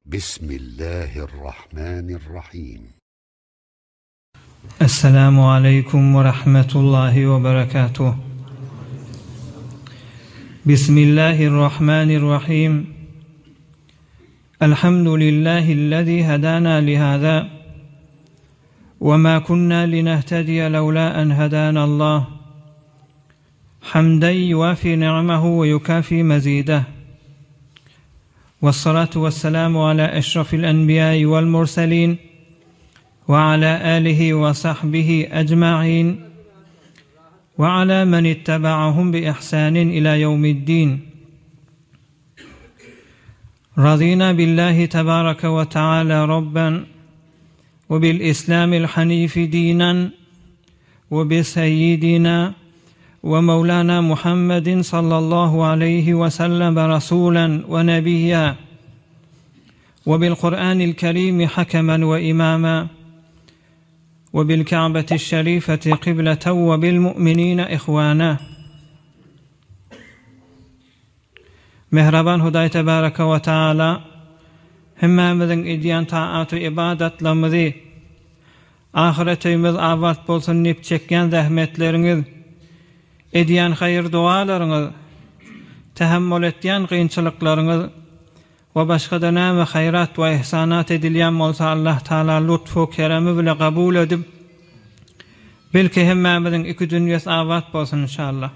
Bismillahirrahmanirrahim. Esselamu aleýkum we rahmetullahi we berekatuh. Bismillahirrahmanirrahim. Elhamdülillahi'llezî hedâna lihâzâ ve mâ kunnâ linehtediye lewlâ en hedânallah. Hamden yuwâfî ni'mehu ve yukâfî mezîdeh. Vessalâtu vesselâmu alâ eşrafil enbiyâi vel murselîn ve alâ âlihi ve sahbihi ecmaîn ve alâ men ittebaahum bi ihsânin ilâ yevmiddîn. Razînâ billâhi tebâreke ve teâlâ Rabben ve bil İslâmil hanîfi dînen ve bi seyyidina ve mevlana Muhammedin sallallahu aleyhi ve sellem rasûlen ve nebiyya ve bil Kur'anil kerîmi hakemen ve imâma ve bil Ka'beti'ş şerîfeti kıbleten ve bil mu'minîne ihvâna. Mähriban Hudaý Tebaraka we Taala hemmämiziň edýän taat we ybadatlarymyzy ahyret öýümiz abat bolsun diýip çekýän zähmetleriňiz, edýän haýyr-dogalaryňyz, tähemmül etýän kynçylyklaryňyz we başga-da näme haýrat we ihsanat edilýän bolsa Allah Taala lutfu keremi bile kabul edip, Belki hemmämiziň iki dünýesi abat bolsun inşallah.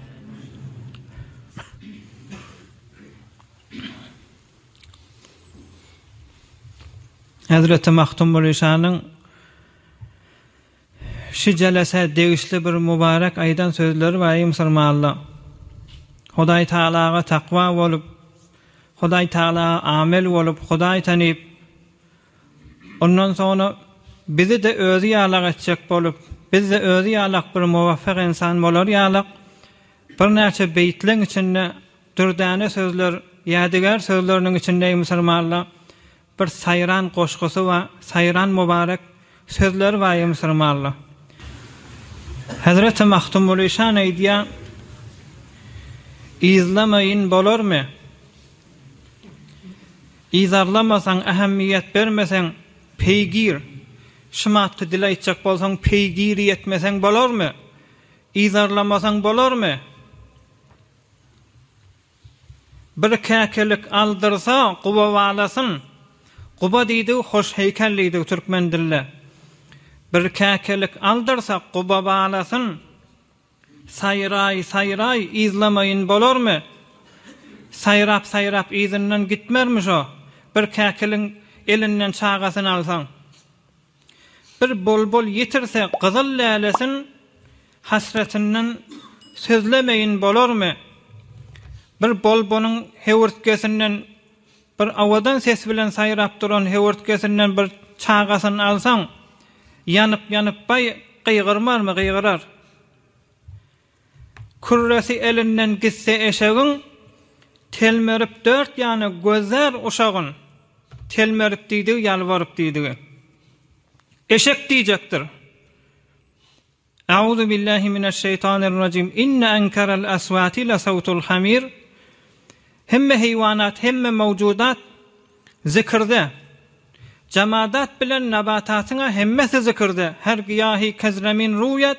Hezreti Magtymguly şanyň şu jelesä degişli bir mübarek aýdan sözleri bar eý musulmanlar. Hudaý Tagalaga takwa bolup, Hudaý Tagalaga amel bolup, Hudaý tanyp, Ondan soňra bizi-de özi ýalak etjek bolup, biz-de özi ýalak bir muwaffak ynsan bolar ýalak, birnäçe beýtleň içinde dürdäne sözler, ýadygär sözleriniň içinde eý musulmanlar, bir saýran goşgusy bar, saýran mübarek sözleri bar eý musulmanlar. Hezreti Magtymguly şan aýdýar, Yzlamaýyn bolarmy? Yzarlamasaň, ähemmiýet bermeseň, peýgir. Şumatky dil aýtjak bolsaň, peýgiri etmeseň bolarmy? Yzarlamasaň bolarmy? Bir käkilik aldyrsa, guba balasyn. Guba diýdigi hoş heýkel diýdigi türkmen dilde. Bir käkilik aldyrsa, guba balasyn. Saýraý, saýraý, yzlamaýyn bolarmy? Saýrap-saýrap yzyndan gitmermi şo, bir käkiliň elinden çagasyny alsaň? Bir bolbul ýitirse gyzyl lälesin, hasretinden sözlemeýin bolarmy? Bir bolbunyň höwürtgesinden, bir owadan ses bilen saýrap duran höwürtgesinden bir çagasyny alsaň, ýanyp-ýanyp baý gygyrmarmy, gygyrar. Kürresi elinden gitse eşegiň, Telmerip dört ýana gözlär uşagyn. Telmerip diýdigi ýalbaryp diýdigi. Eşek diýjekdir. Auzu billahi mineşşeýtanirrajim. Inne enkerel aswati lesawtul hamir. Hemme heýwanat, hemme mawjudat zikirde. Jamadat bilen nabatatyň-a hemmesi zikirde. Her gyýahy kezremin ruýet,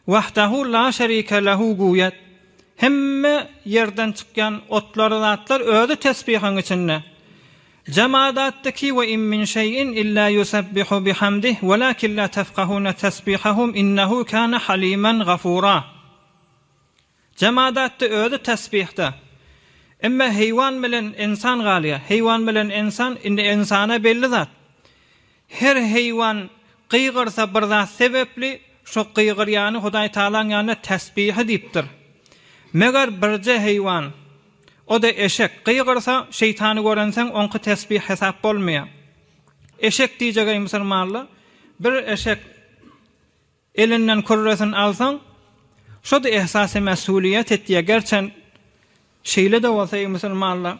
wahdahu la şerike lehu guýet. Hemme ýerden çykýan otlar zatlar özi tesbihiň içinde. Jamadatdyki we in min şeýin illa ýusebbihu bihamdih welakin la tefkahune tesbihahum innehu kane halimen gafura. Jemadatda özi tesbihde. Emma heýwan bilen ynsan galýar. Heýwan bilen ynsan indi ynsana belli zat. Her heýwan gygyrsa bir zat sebepli şo gygyrýany Hudaý Tagalaň ýanynda tesbihi diýipdir. Meger birje heýwan o-da eşek gygyrsa şeýtany görenseň oňky tesbih hesap bolmaýar. Eşek diýjegeý musulmanlar bir eşek Elinden kürresini alsaň, şo-da ehsasy mesuliýet etýär. Gerçem, şeýle-de bolsa, eý musulmanlar,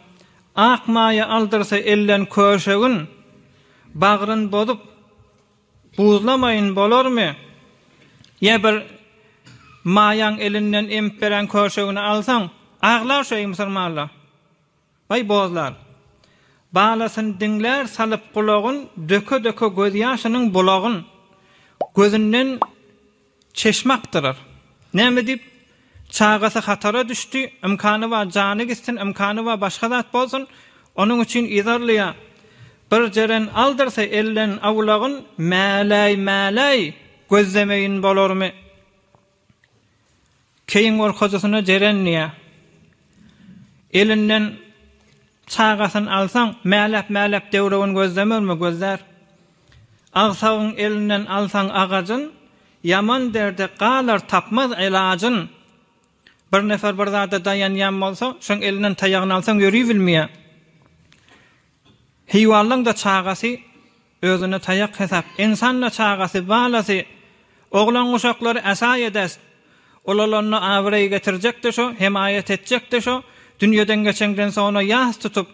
ak maýa aldyrsa elden köşegin, bagryn bozup, buzlamaýyn bolarmy? Ýa bir maýaň elinden emip beren köşegini alsaň, aglar şo, eý musulmanlar. Baý bozlar. Balasyn diňlär salyp gulagyn, Döke-döke gözýaşynyň bulagyn. Gözünden çeşme akdyrar. Näme diýip, çagasy hatara düşdi, ymkany bar jany gitsin, ymkany bar başga zat bolsun, onuň üçin yzarlaýar. Bir jeren aldyrsa elden awlagyn, Mäläý-mäläý, gözlemeýin bolarmy? Keýiň gorkujysyna jeren diýýär. Elinden çagasyny alsaň, mäläp-mäläp döwrewini gözlemermi, gözlär. Agsagyň elinden alsaň agajyn, ýaman derde galar, tapmaz elajyn. Bir nefer bir zada daýanýan bolsa, şoň elinden taýagyny alsaň ýöribilmeýär. Heýwanlaň-da çagasy Özüne taýak hesap, ynsan-da çagasy, balasy, oglan-uşaklary äsa edest. Ulalanda abraý getirjek-de şo, hemaýat etjek-de şo, dünýeden geçeňden soňra ýas tutup,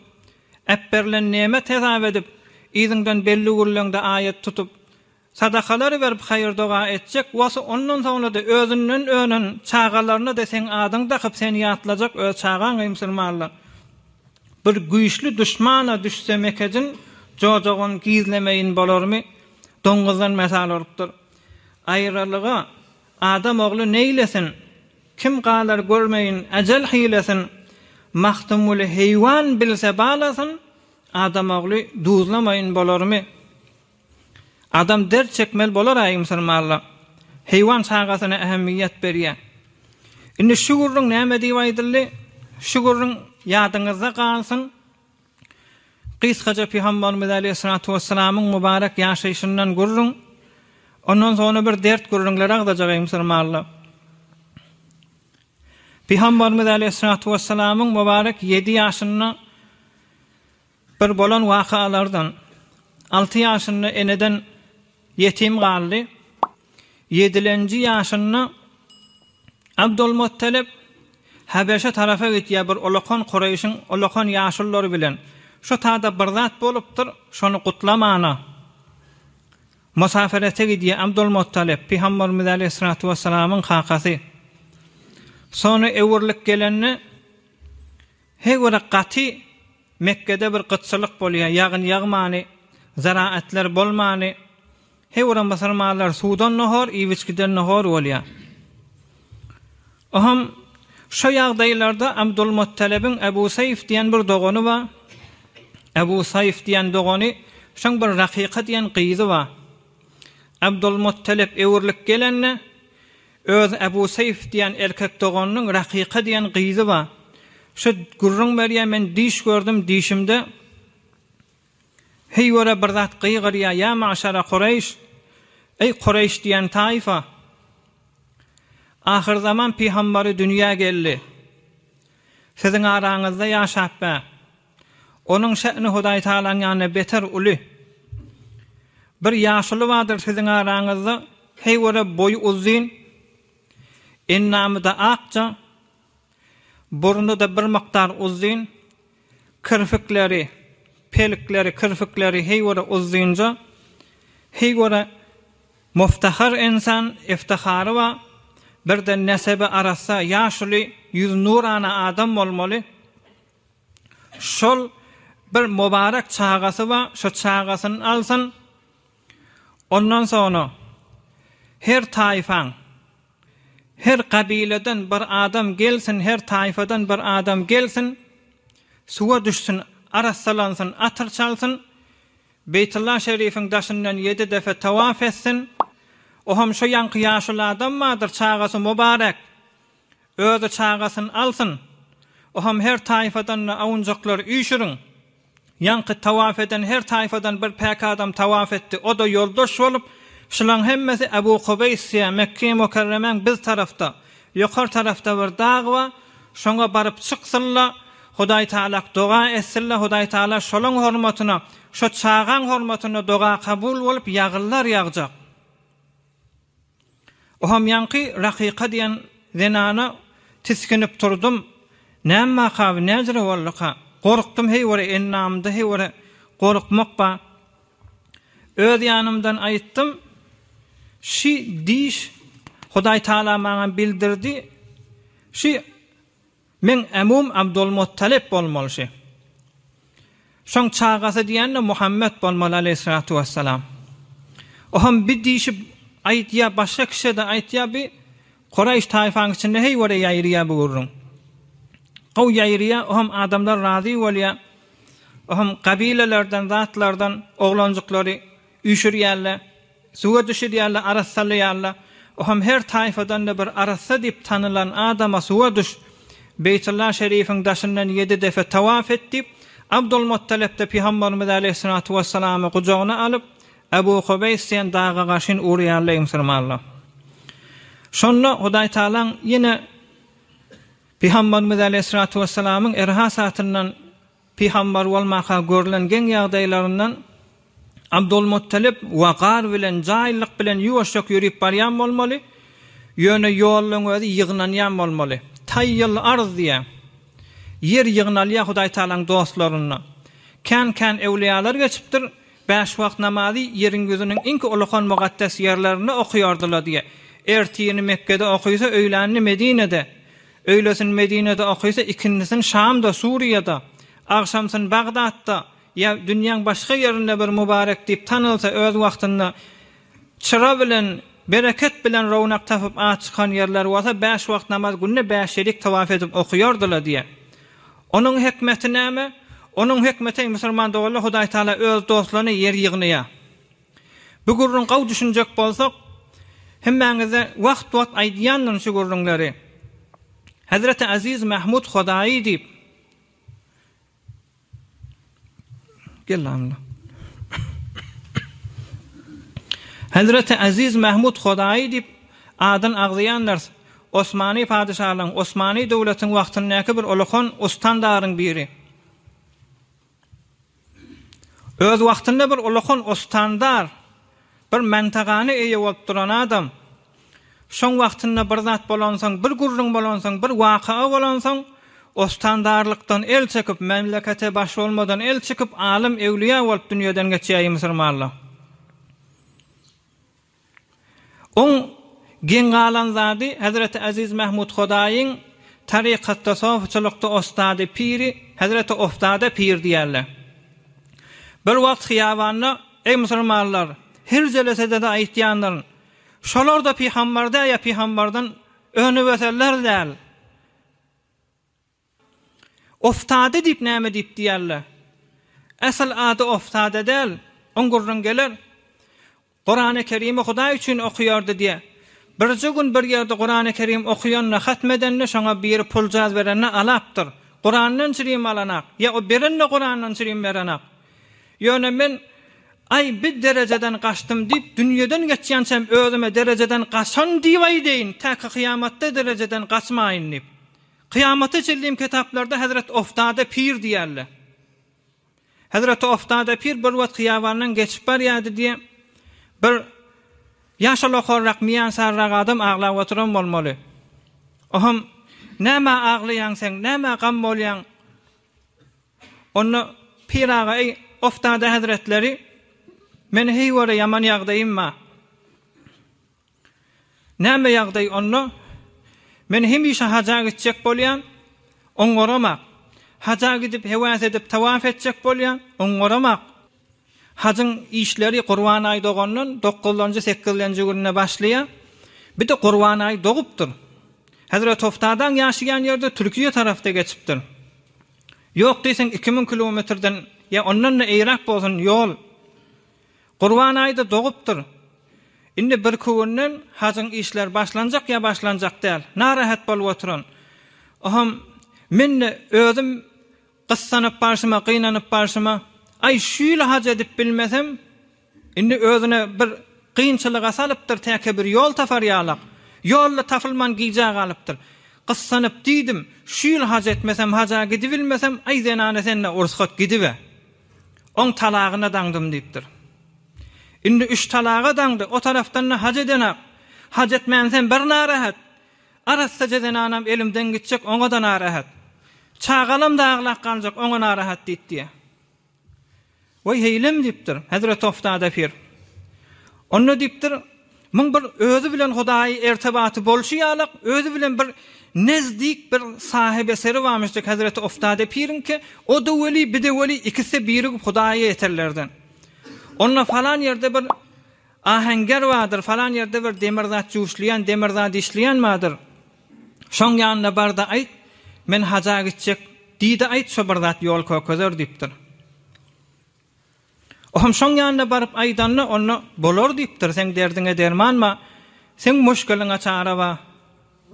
äpberilen nemet hesap edip, yzyňdan belli gürleňde aýat tutup, sadakalar berip haýyr-doga etjek, wasy ondan soňra-da özünden önen çagalaryna-da seň adyňy dakyp seni ýatlajak öz çagaň musulmanlar. Bir güýçli duşmana düşse mekejin, Jojagyn gizlemeýin bolarmy? Doňuzdan mysal bolupdyr. Aýralyga adam ogly neýlesin? Kim galar görmeýin ejel hilesin? Magtymguly heýwan bilse balasyn, Adam ogly duzlamaýyn bolarmy? Adam dert çekmeli bolar-aý musulmanlar. Heýwan çagasyna ähmiýet berýär. Indi şu gürrüň näme diýip aýdyldy? Şu gürrüň ýadyňyzda galsyn. Gysgaça Pygamberimiz aleýhissalatu wessalamyň mübarek ýaşaýşyndan gürrüň. Ondan soňra bir dert gürrüňleri agzajak eý musulmanlar. Pygamberimiz aleýhissalatu wessalamyň mübarek ýedi ýaşynda Bir bolan wakalardan, Alty ýaşynda eneden ýetim galdy. Ýedilenji ýaşynda Abdulmuttalip Habeşe tarapa gidýär bir ulakan Kureýşiň ulakan ýaşululary bilen. Şo tada bir zat bolupdyr, şony gutlamana musaferete gidýär Abdulmuttalip, Pygamberimiz aleýhissalatu wessalamyň kakasy. Soňra öwrülip gelende He görä gaty Mekgede bir gytçylyk bolýar, ýagyn ýagmany, zeraatler bolmany, he görä musulmanlar suwdan-da hor, iýip-içgiden-de hor bolýar. Oham şo ýagdaýlarda Abdulmuttalebiň Ebu Seýf diýen bir dogany bar. Ebu Saýf diýen dogany, şoň bir Rakyka diýen gyzy bar. Abdulmuttalep öwrülip gelende, Öz Ebu Seýf diýen erkek doganynyň Rakyka diýen gyzy bar. Şu gürrüň berýär, men düýş gördüm, düýşümde heý göre bir zat gygyrýar, Ýa magşara Kureýş, eý Kureýş diýen taýfa! Ahyrzaman pygambary dünýä geldi. Siziň araňyzda ýaşap bä. Onuň şä'ni Hudaý Tagalaň ýanynda beter uly. Bir ýaşuly bardyr siziň araňyzda, heý göre boýy uzyn, endamy-da akja, burny-da bir mukdar uzyn, kirfikleri, pelikleri, kirfikleri heý göre uzynja, heý göre muftahar ynsan, iftihary bar, birden nesebi arassa, ýaşuly, ýüzi nurana adam bolmaly. Şol bir mubarek çagasy bar, şo çagasyny alsyn. Ondan soňra her taýfaň, her gabileden bir adam gelsin, her taýfadan bir adam gelsin, suwa düşsün, arassalansyn, atyr çalsyn, Beýtulla şerifiň daşyndan ýedi defe tawaf etsin. Oham şo ýaňky ýaşuly adam bardyr, çagasy mubarek. Özi çagasyny alsyn. Oham her taýfadan-da awunjaklar üýşüriň. Ýaňky tawaf eden her taýfadan bir päk adam tawaf etdi. O-da ýoldaş bolup, şulaň hemmesi Ebu Kubeýs diýýär, Mekge-i Mükerremäň biz tarapda, ýokary tarapda bir dag bar, şoňa baryp çyksynla, Hudaý Tagalak doga etsinle, Hudaý Tagala şolaň hormatyna, şo çagaň hormatyna doga kabul bolup, ýagynlar ýagjak. Oham ýaňky Rakyka diýen zenana tisginip turdum. Näme waka bu, näjüre bolduka? Gorkdum heýwere, endamymda heýwere gorkmak bar. Öz ýanymdan aýtdym, Şi diş Hudaý Tagala maňa bildirdi, şi meň ämum Abdulmuttalip bolmaly şi. Şoň çagasy diýende Muhammet bolmaly aleýhissalatu wessalam. Oham bi diýşip aýtýa başga kişä-de aýtýa bi Kuraýş taýfaň içinde heý göre ýaýraýa bu gürrüň. Gowy ýaýraýa oham adamlar razy bolýa. Oham gabilelerden zatlardan oglanjyklary üýşürýärler. Suwa düşürýärler, arassalaýarlar. Ohem her taýfadan-da bir arassa diýip tanylan adama suwa düş, Beýtulla şerifiň daşyndan ýedi defe tawaf et diýip, Abdulmuttalep-de Pygamberimiz aleýhissalatu wessalamy gujagyna alyp, Ebu Kubeýs diýen daga garşyn urýarlar musulmanlar. Şonda Hudaýtagalaň ýene Pygamberimiz aleýhissalatu wessalamyň erhasatyndan Pygamber bolmaka görlen geň ýagdaýlaryndan Abdulmuttalip wagar bilen, jaýlyk bilen ýuwaşjak ýörüp barýan bolmaly, ýöne ýollaň özi ýygnanýan bolmaly. Taýýyl arz diýýär. Ýer ýygnalýar Hudaýtagalaň dostlarynda. Kän-kän öwlüýalar geçipdir, bäş wagt namazy ýeriň ýüzüniň iňki ulakan mukaddes ýerlerinde okaýardylar diýýär. Ertirini Mekgede okysa, öýlänini Medinede. Öýlesin Medinede okysa, ikindisin Şamda, Suriýada, agşamsyn Bagdatda ýa dünýäň başga ýerinde bir mübarek diýip tanylsa öz wagtynda çyra bilen, bereket bilen rownak tapyp at çykan ýerler bolsa bäş wagt namaz günde bäş şerik tawaf edip okaýardylar diýýär. Onuň hikmeti näme? Onuň hikmeti eý musulman doganlar Hudaý Taala öz dostlaryna ýer ýygnaýar. Bu gürrüň gowy düşünjek bolsak, hemmäňize wagt-wagt aýdýandyryn şu gürrüňleri. Hezreti Aziz Mahmud Hodaýy diýip, Gel anda. Hezreti Aziz Mahmud Hodaýy diýip adyn agzaýanlar Osmany padyşalygyň, Osmany döwletiň wagtyndaky bir ulakan ustandaryň biri. Öz wagtynda bir ulakan ostandar, bir mentagana eýe bolup duran adam, şoň wagtynda bir zat bolansoň, bir gürrüň bolansoň, bir wakaa bolansoň, ostandarlykdan el çekip, memlekete baş bolmadan el çekip, alym, öwlüýä bolup dünýeden geçýär musurmanlar. Oň geň galan zady Hezreti Aziz Mahmud Hodaýyň tarykatda, sofuçylykda ostady, piri, Hezreti Oftada pir diýerler. Bir wagt hyýabanda, Eý musulmanlar, her jelesede-de aýtýandyryn, şolar-da pygamber däl ýa pygamberden önüp-ösenler däl. Oftade diýip näme diýip diýerler. Asyl ady Oftade däl, oň gürrüň geler. Kurany Kerimi Hudaý üçin okaýardy diýe. Birje gün bir ýerde Kurany Kerim okaýanda, hatm edende şoňa biri puljaz berende alapdyr. Kurandan çirim alanak, ýa o berende Kurandan çirim berenak. Ýöne men Aý bi derejeden gaçdym diýip dünýeden geçýänçäm özüme derejeden gaçan diýip aýdaýyn, täki kyýamatda derejeden gaçmaýyn diýip. Kyýamata çenlim kitaplarda Hezret Oftada pir diýerler. Hezreti Oftada pir bir wagt hyýabandan geçip barýardy diýe, bir ýaşy lokarrak, miýansarrak adam aglap oturan bolmaly. Oham, Nämä aglaýaň sen, nämä gam bolýaň? Onda pir aga, Eý, Oftada hezretleri, meni heý göre ýaman ýagdaýym bar. Näme ýagdaý onda? Men hemişe haja gitjek bolýan, oňňoramak. Haja gidip hewes edip tawaf etjek bolýan, oňňoramak. Hajyň işleri Gurban aýy dogandan dokuzlanjy, sekizlenji gününe başlaýar. Bir-de Gurban aýy dogupdyr. Hezreti Oftadaň ýaşaýan ýeri-de Türkiýe tarapda geçipdir. Ýok diýseň 2000 kilometrden ýa ondan-da eýräk bolsun ýol. Gurban aýy-da dogupdyr. Indi birki günden hajyň işleri başlanjak ýa başlanjak däl. Narahat bolup oturan. Oham, men-de özüm gyssanyp barşyma, gynanyp barşyma, Aý, şu ýyl haj edip bilmesem, indi özüne bir kynçylyga salypdyr, täke bir ýol tapar ýalak. Ýol-da tapylman gijä galypdyr. Gyssanyp diýdim, şu ýyl haj etmesem, haja gidibilmesem, aý zenana sen-de ursgat gidibe. Oň talagyna daňdym diýipdir. Indi üç talaga daňdy, o tarapdan-da haj edenak. Haj etmänsem bir narahat. Arassaja zenanam elimden gitjek, oňa-da narahat. Çagalam-da aglap galjak, oňa narahat diýip diýýär. Weý, heýlem diýipdir, Hezreti Oftada pir. Onda diýipdir, Muň bir özi bilen Hudaýy ertebaty bolşy ýalak, özi bilen bir nezdik bir sahibe seri barmyşdyk Hezreti Oftade piriňki, o-da weli, bi-de weli, ikisi-de birigip Hudaýa ýeterlerden. Onda falan ýerde bir ahenger bardyr, falan ýerde bir demir zat juşlaýan, demir zat işleýän bardyr. Şoň ýanyna bar-da aýt, men haja gitjek diý-de aýt, şo bir zat ýol kökezer diýipdir. Ohm şoň ýanyna baryp aýdanda, onda bolar diýipdir, seň derdiňe derman bar, seň muşkiliňe çara bar.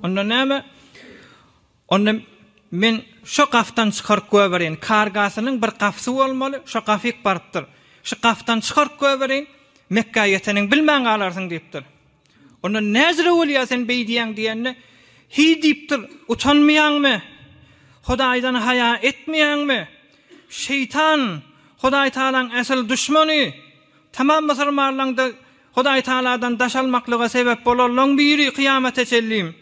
Onda näme? Onda men şo gafdan çykaryp goýbereýin. Kargasynyň bir gafsy bolmaly, şo gafyk barypdyr. Şu gafdan çykaryp goýbereýin, Mekgä ýeteniňi bilmän galarsyň diýipdir. Onda näzire bolýar sen beý diýýäň diýende, Hiý diýipdir, utanmaýaňmy? Hudaýdan haýa etmeýäňmi? Şeýtan, Hudaý Tagalaň äsl duşmany, tamam musulmanlaňda Hudaý Tagaladan daş almaklyga sebäp bolanlaň biri kyýamata çenli.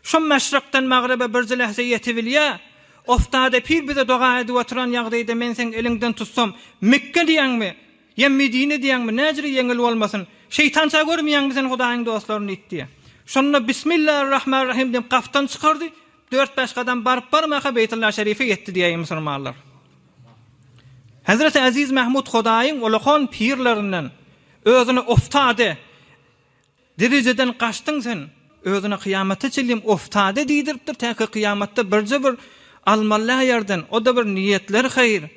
Şo maşrykdan magryba birje lähze ýetibilýä. Oftade pir bize doga edip oturan ýagdaýda men seň eliňden tutsam, Mekge diýäňmi? Ýa Medine diýýäňmi, näjüre ýeňil bolmasyn. Şeýtança görmeýäňmi sen Hudaýyň dostlaryny diýip diýýär. Şonda Bismillarrahmanrahim diýip gapdan çykardy, dört-bäş gadam baryp barmaka Beýtulla Şerife ýetdi diýýär musulmanlar. Hezreti Eziz Mahmud Hudaýyň ulakan pirlerinden özüni oftade derejeden gaçdyň sen, özüne kyýamata çenli oftade diýdiripdir, täki kyýamatda birje bir almaly ýerden, o-da bir niýetler haýyr.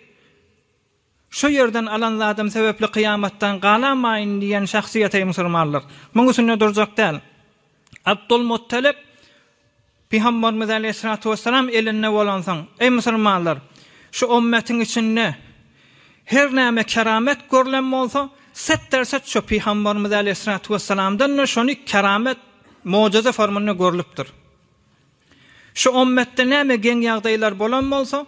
Şu ýerden alan zadym sebäpli kyýamatdan galamaýyn diýen şahsyýet-eý musulmanlar. Muň üstünde durjak däl. Abdulmuttalip Pygamberimiz aleýhissalatu wessalam elinde bolansoň, eý musulmanlar, şu ummetiň içinde her näme keramet görlen bolsa, set-derset şu Pygamberimiz aleýhissalatu wessalamdan-da şony keramet, mojaza formunda görlüpdir. Şu ommetde näme geň ýagdaýlar bolan bolsa,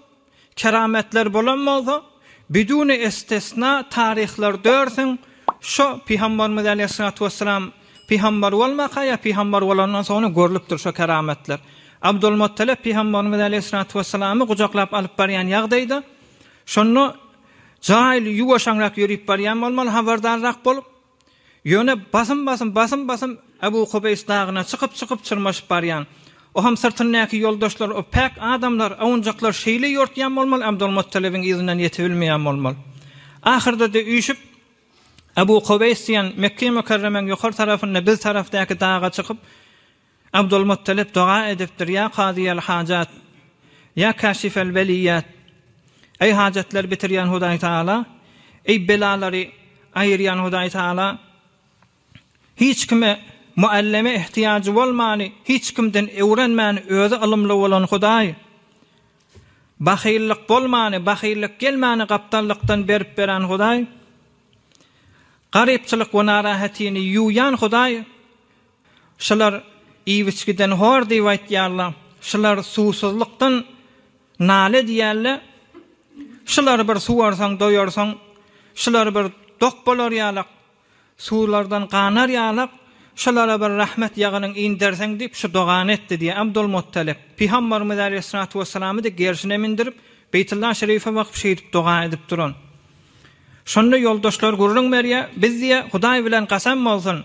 kerametler bolan bolsa, biduni estesna taryhlar dörsün, şo Pygamberimiz aleýhissalatu wessalam pygamber bolmaka ýa pygamber bolandan soňra görlüpdir şo kerametler. Abdulmuttalip Pygamberimiz aleýhissalatu wessalamy gujaklap alyp barýan ýagdaýda, şonda jaýly ýuwaşaňrak ýörüp barýan bolmaly habardarrak bolup, Ýöne basym-basym, basym-basym Ebu Kubeýs dagyna çykyp-çykyp çyrmaşyp barýan. O hem syrtyndaky ýoldaşlar, o päk adamlar, owunjaklar şeýle ýortýan bolmaly, Abdulmuttalibiň yzyndan ýetibilmeýän bolmaly. Ahyrda-da üýşüp, Ebu Kubeýs diýen Mekge-Mükerremeň ýokary tarapynda biz tarapdaky daga çykyp, Abdulmuttalip doga edipdir, Ýa kazyýel hajat, ýa käşifel beliýat, Eý hajatlary bitirýän Hudaý Tagala, eý belalary aýyrýan Hudaý Tagala, hiç kime mualleme ihtiýajy bolmany, hiç kimden öwrenmäni özi ylymly bolan Hudaý, bahyllyk bolmany, bahyllyk gelmäni gapdallykdan berip beren Hudaý, garypçylyk we narahatyny ýuwýan Hudaý, Şular iýip-içgiden hor diýip aýtýarlar, şular suwsuzlykdan nala edýärler, şulary bir suwarsaň doýarsaň, şulary bir dok bolar ýalak, suwlardan ganar ýalak, şulara bir rahmet ýagynyň inderseň diýip şu dogany etdi diýýär Abdulmuttalip. Pygamberimiz aleýhissalatu wessalamy-da gerşine mindirip, Beýtullah şerife bakyp şeýdip doga edip duran. Şonda ýoldaşlar gürrüň berýär, biz diýýär, Hudaý bilen kasam bolsun,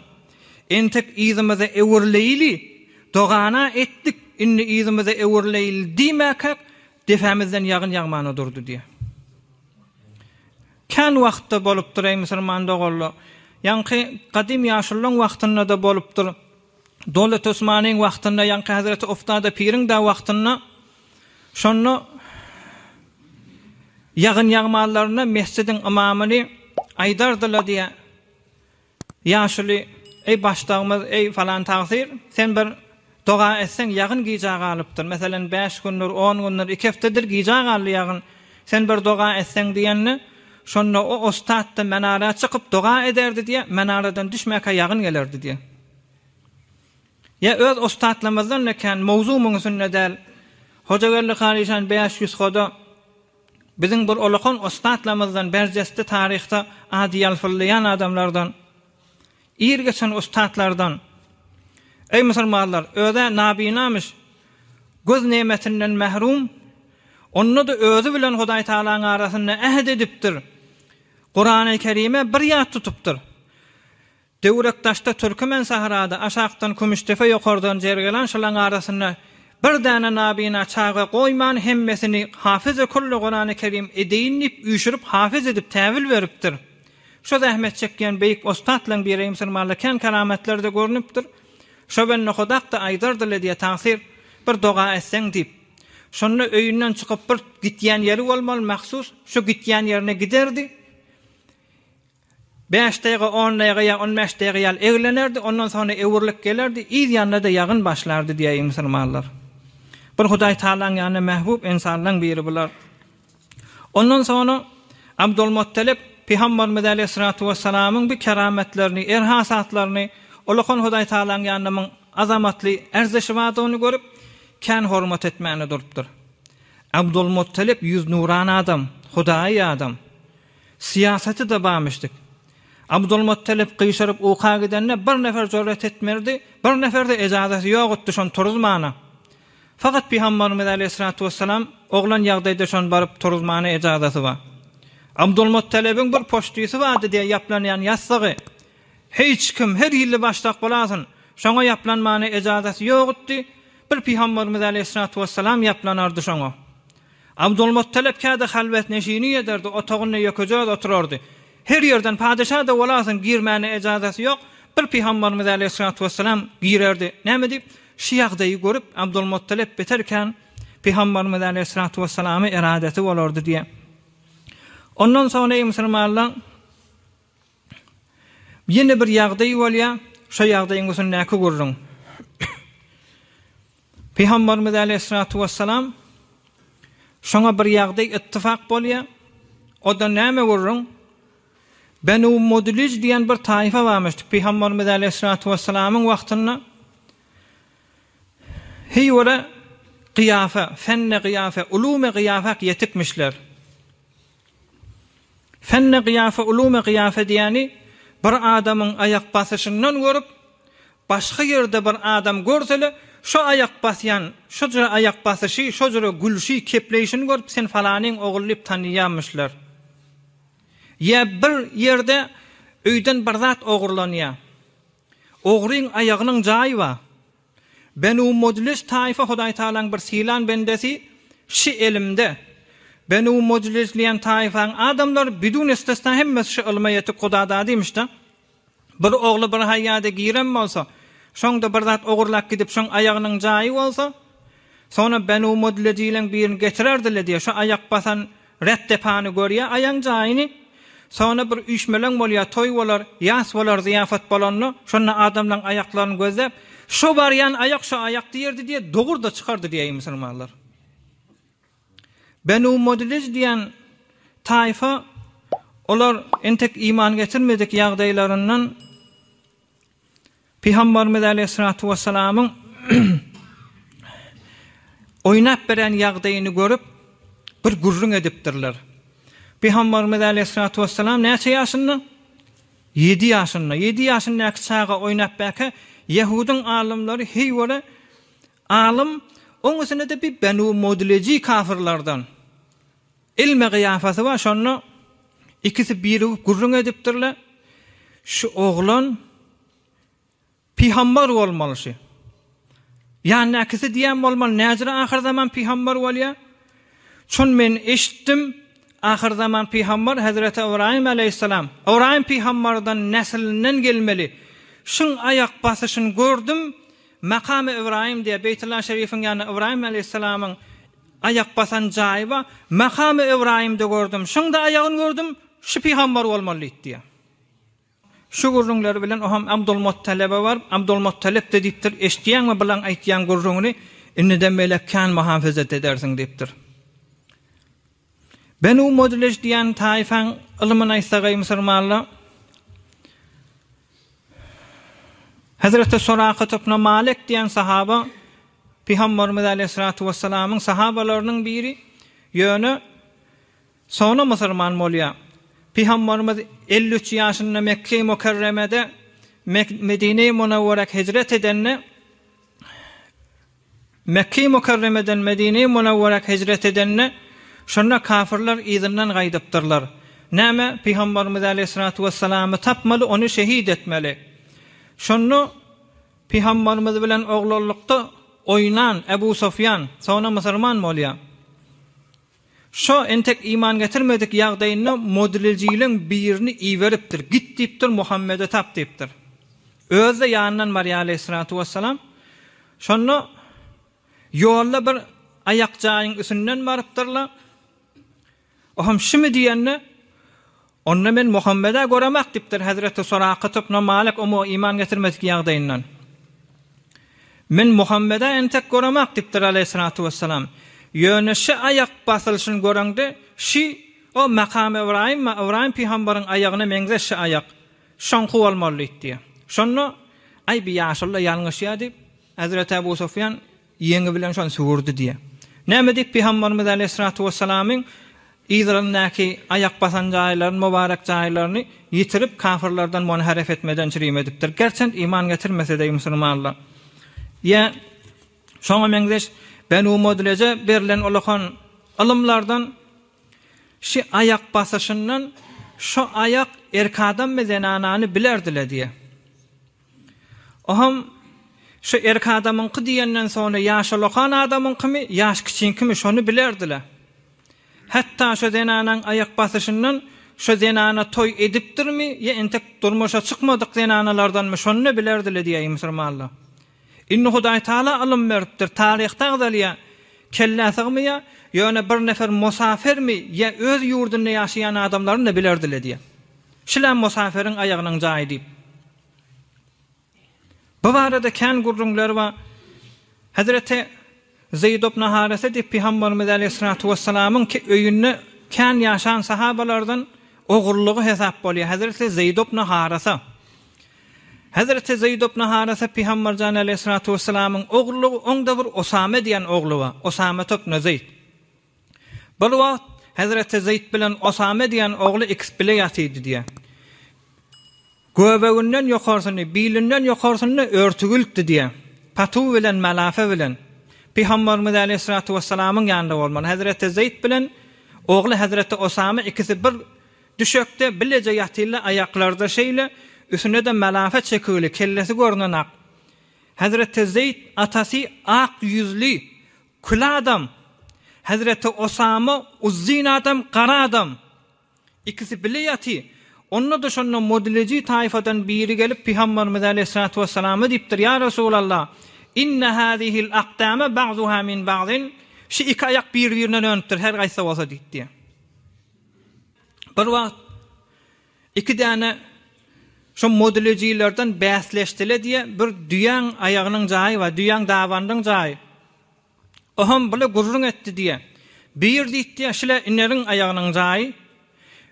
Entek yzymyza öwrüleýli, dogana etdik, indi yzymyza öwrüleýli diýmäkäk, depämizden ýagyn ýagmana durdy diýýär. Kän wagtda bolupdyr, eý musulman doganlar. Ýaňky gadym ýaşululaň wagtynda-da bolupdyr. Dowlet Osmanyň wagtynda, ýaňky Hezreti Oftada piriň-de wagtynda şonda ýagyn ýagmanlarynda mesjidiň ymamyny aýdardylar diýýär. Ýaşuly, Eý, başdagymyz, eý, falan tagsyr, sen bir doga etseň, ýagyn gijä galypdyr. Meselem, bäş gündür, on gündür, iki hepdedir gijä galdy ýagyn. Sen bir doga etseň diýende, şonda o ussat-da menara çykyp doga ederdi diýýär, menaradan düşmäkä ýagyn gelerdi diýýär. Ýa öz ussatlarymyzdan-da kän, mowzug muň üstünde däl. Hojageldi Karyşan 500 hoda. Biziň bir ulakan ussatlarymyzdan, berjeste taryhda ady ýalpyldaýan adamlardan, ir geçen ussatlardan, Eý musulmanlar, öz-ä nabinamyş, göz nemetinden mährum, onda-da özi bilen Hudaý Tagalaň arasynda äht edipdir, Kurany Kerime bir ýat tutupdyr. Döwrek daşda Türkümen sahrada, aşakdan Kümüşdepe ýokardan Jergelan şolaň arasynda bir däne nabina çaga goýman hemmesini hafyzy külli Kurany Kerim edeýin diýip üýşürip hafyz edip täwil beripdir. Şo zähmet çekýän beýik ussatlaň biri musulmanlar kän keramatlar-da görnüpdir. Şo bende Hudak-da aýdardy-le diýe tagsyr, bir doga etseň diýip. Şonda öýünden çykyp bir gitýän ýeri bolmaly mahsus, şo gitýän ýerine giderdi. Bäş daýga, on daýga ýa on bäş daýga ýaly eglenerdi, ondan soňra öwrülip gelerdi, yz ýanyna-da ýagyn başlardy diýýär musulmanlar. Bir Hudaý Tagalaň ýanynda mähbub ynsanlaň biri bular. Ondan soňra Abdulmuttalip Pygamberimiz aleýhissalatu wessalamyň bu kerametlerini, erhasatlaryny, ulakan Hudaý Tagalaň ýanynda muň azamatly erzişi bardygyny görüp, kän hormat etmäne durupdyr. Abdulmuttalip ýüz nurana adam, Hudaýy adam. Syýasaty-da barmyşdyk. Abdulmuttalip gyşaryp uka gidende bir nefer jüret etmerdi, bir neferde ejazasy ýokutdy şony turuzmana. Fakat Pygamberimiz aleýhissalatu wessalam oglan ýagdaýda şony baryp turuzmana ejazasy bar. Abdulmuttalibiň bir poştysy bardy diýe ýaplanýan ýassygy. Hiç kim her hili başdak bolasyn, şoňa ýaplanmana ejazasy ýokutdy, bir Pygamberimiz aleýhissalatu wessalam ýaplanardy şoňa. Abdulmuttalip käde halwet neşini ederdi, otagynda ýekeje özi oturardy. Her ýerden padyşa-da bolasyň girmäne ejazasy ýok, bir Pygamberimiz aleýhissalatu wessalam girerdi. Näme diýip, şu ýagdaýy görüp Abdulmuttalip beter kän Pygamberimiz aleýhissalatu wessalama eradeti bolardy diýýär. Ondan soňra eý musulmanlar, ýene bir ýagdaý bolýar, şo ýagdaýyň üstündäki gürrüň. Pygamberimiz aleýhissalatu wessalam şoňa bir ýagdaý ittifak bolýar. O-da näme gürrüň? Benu Mudlij diýen bir taýfa barmyş Pygamberimiz aleýhissalatu wessalamyň wagtynda. Heý görä gyýafa, fenne gyýafa, ulume gyýafak ýetikmişler. Fenne gyýafa, ulume gyýafa diýýäni bir adamyň aýak basyşyndan görüp, başga ýerde bir adam görsele, şo aýak basýan, şo jüre aýak basyşy, şo jüre gülşi, kepleýşini görüp sen falanyň ogly diýip tanyýarmyşlar. Ýa bir ýerde öýden bir zat ogurlanýar. Ogryň aýagynyň jaýy bar. Benu Mudlij taýfa Hudaý Tagalaň bir sylan bendesi şi elimde. Benu Mudlij diýen taýfaň adamlary bidun istisna hemmesi şi ylma ýetik Hudadadymyş-da. Bir ogly bir haýýada giren bolsa, şoňda bir zat ogurlap gidip şoň aýagynyň jaýy bolsa, soňra Benu Mudlijileň birini getirerdi-le diýýär, şo aýak basan Ret depany görýär aýaň jaýyny. Soňra bir üýşmeleň bolýar, toý bolar, ýas bolar, zyýafat bolanda, şonda adamlaň aýaklaryny gözläp, şo barýan aýak şo aýak diýerdi diýýär, dogur-da çykardy diýýär musulmanlar. Benu Mudlij diýen taýfa olar entek iman getirmedik ýagdaýlaryndan Pygamberimiz aleýhissalatu wessalamyň oýnap beren ýagdaýyny görüp, bir gürrüň edipdirler. Pygamberimiz aleýhissalatu wessalam näçe ýaşynda? Ýedi ýaşynda. Ýedi ýaşyndaky çaga oýnap bäke, ýehudyň alymlary heý göre, alym, oň üstünde-de bir Benu Mudleji kafyrlardan. Ilme gyýafasy bar, şonda ikisi birigip gürrüň edipdirler, Şu oglan pygamber bolmaly şu. Ýanyndakysi diýen bolmaly, näjüre ahyrzaman pygamber bolýar? Şony men eşitdim, ahyrzaman pygamber Hezreti Ybraýym aleýhissalam, Ybraýym pygamberden neslinden gelmeli. Şuň aýak basyşyny gördüm, Makamy Ybraýym diýýär, Beýtullah şerifiň ýanynda Ybraýym aleýhissalamyň Aýak basan jaýy bar. Makamy Ybraýymda gördüm. Şuň-da aýagyny gördüm. Şu pygamber bolmaly diýdi diýýär. Şu gürrüňleri bilen o hem Abdulmuttalebe baryp, Abdulmuttalep-de diýipdir, Eşidýäňmi bulaň aýtýan gürrüňini, indiden beýläk kän muhafezet edersiň diýipdir. Benu Mudlij diýen taýfaň ylmyny aýtsak eý musulmanlar, Hezreti Surakat ibn Malik diýen sahaba Pygamberimiz aleýhissalatu wessalamyň sahabalarynyň biri, ýöne soňra musulman bolýar. Pygamberimiz 53 ýaşynda Mekge-i Mükerremede Medine-i Munawwara hijret edende, Mekge-i Mükerremeden Medine-i Munawwara hijret edende, şonda kafyrlar yzyndan gaýdypdyrlar. Näme, Pygamberimiz aleýhissalatu wessalamy tapmaly, ony şehit etmeli. Şonda Pygambarymyz bilen oglanlykda oýnan Ebu Sufýan, soňra musulman bolýar. Şo entek iman getirmedik ýagdaýynda modlejiliň birini iberipdir, Git diýipdir, Muhammedi tap diýipdir. Özi-de ýanyndan barýar aleýhissalatu wessalam. Şonda ýolda bir aýak jaýyň üstünden barypdyrlar. Oham şumy diýende, Onda men Muhammede göremak diýipdir Hezreti Surakat ibn Malik omo iman getirmedik ýagdaýyndan. Men Muhammede entek göremak diýipdir aleýhissalatu wessalam. Ýöne şi aýak basylyşyny göreňde, şi o Makam Ybraýym, Ybraýym pygambaryň aýagyna meňzeş şi aýak. Şoňky bolmaly diýipdir. Şonda, Aý bi ýaşuly ýalňyşýar diýip, Hezreti Ebu Sufýan Ýeňi bilen şony süwürdi diýýär. Näme diýip Pygamberimiz aleýhissalatu wessalamyň yzlaryndaky aýak basan jaýlaryny, mübarek jaýlaryny ýitirip, kafyrlardan munharef etmeden çürim edipdir. Gerçent iman getirmese-de musulmanlar. Ýa şoňa meňzeş Benu Mudleje berlen ulakan ylymlardan şi aýak basyşyndan şo aýak erk adammy zenanany bilerdiler diýýär. Oham şu erk adamyňky diýenden soňra ýaşulakan adamyňkymy, ýaş kiçiňkimi şony bilerdiler. Hatda şo zenanaň aýak basyşyndan şo zenana toý edipdirmi ýa entek durmuşa çykmadyk zenanalardanmy şony-da bilerdiler diýýär musurmanlar. Indi Hudaýtagala ylym beripdir, taryhda agzalýar, kellä sygmaýar, ýöne bir nefer musafermi ýa öz ýurdunda ýaşaýan adamlaryny-da bilerdiler diýýär. Şilem musafiriň aýagynyň jaýy diýip. Bu barada kän gürrüňler bar. Hezreti Zeýd ibn Harese diýip Pygamberimiz aleýhissalatu wessalamyň öýünde kän ýaşan sahabalardan ogullygy hesap bolýar. Hezreti Zeýd ibn Harese. Hezreti Zeýd ibn Harese Pygamberjan aleýhissalatu wessalamyň ogullygy, oňda bir Osame diýen ogly bar. Osame ibn Zeýd. Bir wagt Hezreti Zeýd bilen Osame diýen ogly ikisi bile ýatydy diýýär. Göbeginden ýokarsyny, bilinden ýokarsyny örtügiltdi diýýär. Patuw bilen, malafe bilen. Pygamberimiz aleýhissalatu wessalamyň ýanynda bolmaly. Hezreti Zeýd bilen ogly Hezreti Osame ikisi bir düşekde bileje ýatyrlar, aýaklary-da şeýle, üstüne-de malafe çekigli, kellesi görnenak. Hezreti Zeýd atasy ak ýüzli, Kül adam, Hezreti Osama uzyn adam, gara adam. Ikisi bile ýaty. Onda-da şonda Mudleji taýfadan biri gelip Pygamberimiz aleýhissalatu wessalama diýipdir, Ýa Resulallah, inne hazihil akdame ba'zuha min ba'zin, Şu iki aýak bir-birinden önüpdir, her gaýsy bolsa diýipdir. Bir wagt iki däne şo Mudlejilerden bäsleşdile diýe, bir düýäň aýagynyň jaýy bar, düýäň dabanynyň jaýy. Oham bile gürrüň etdi diýe. Bir diýdi, şile ineriň aýagynyň jaýy,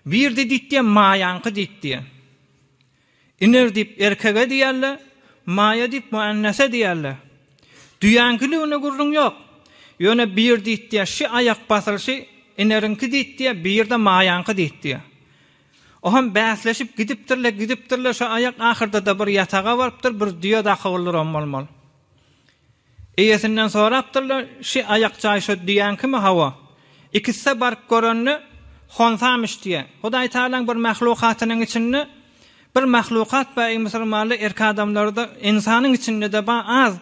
birdi diýdi, maýaňky diýdi. Iner diýip erkege diýerler, maýa diýip muannese diýerler. Düýäňkiligine gürrüň ýok. Ýöne bir diýdi, şi aýak basylyşy ineriňki diýdi, birde maýaňky diýdi. Oham bäsleşip gidipdirler, gidipdirler, şo aýak ahyrda-da bir ýataga barypdyr, bir düýe dakygyldyrym bolmaly. Eýesinden sorapdyrlar, Şi aýak jaý şo düýäňkimi? Hawa. Ikiside baryp görende, honsamyş diýýär. Hudaýtagalaň bir mahlukatynyň içinde bir mahlukat bar, eý musulmanlar, erk adamlarda, ynsanyň içinde-de bar, az.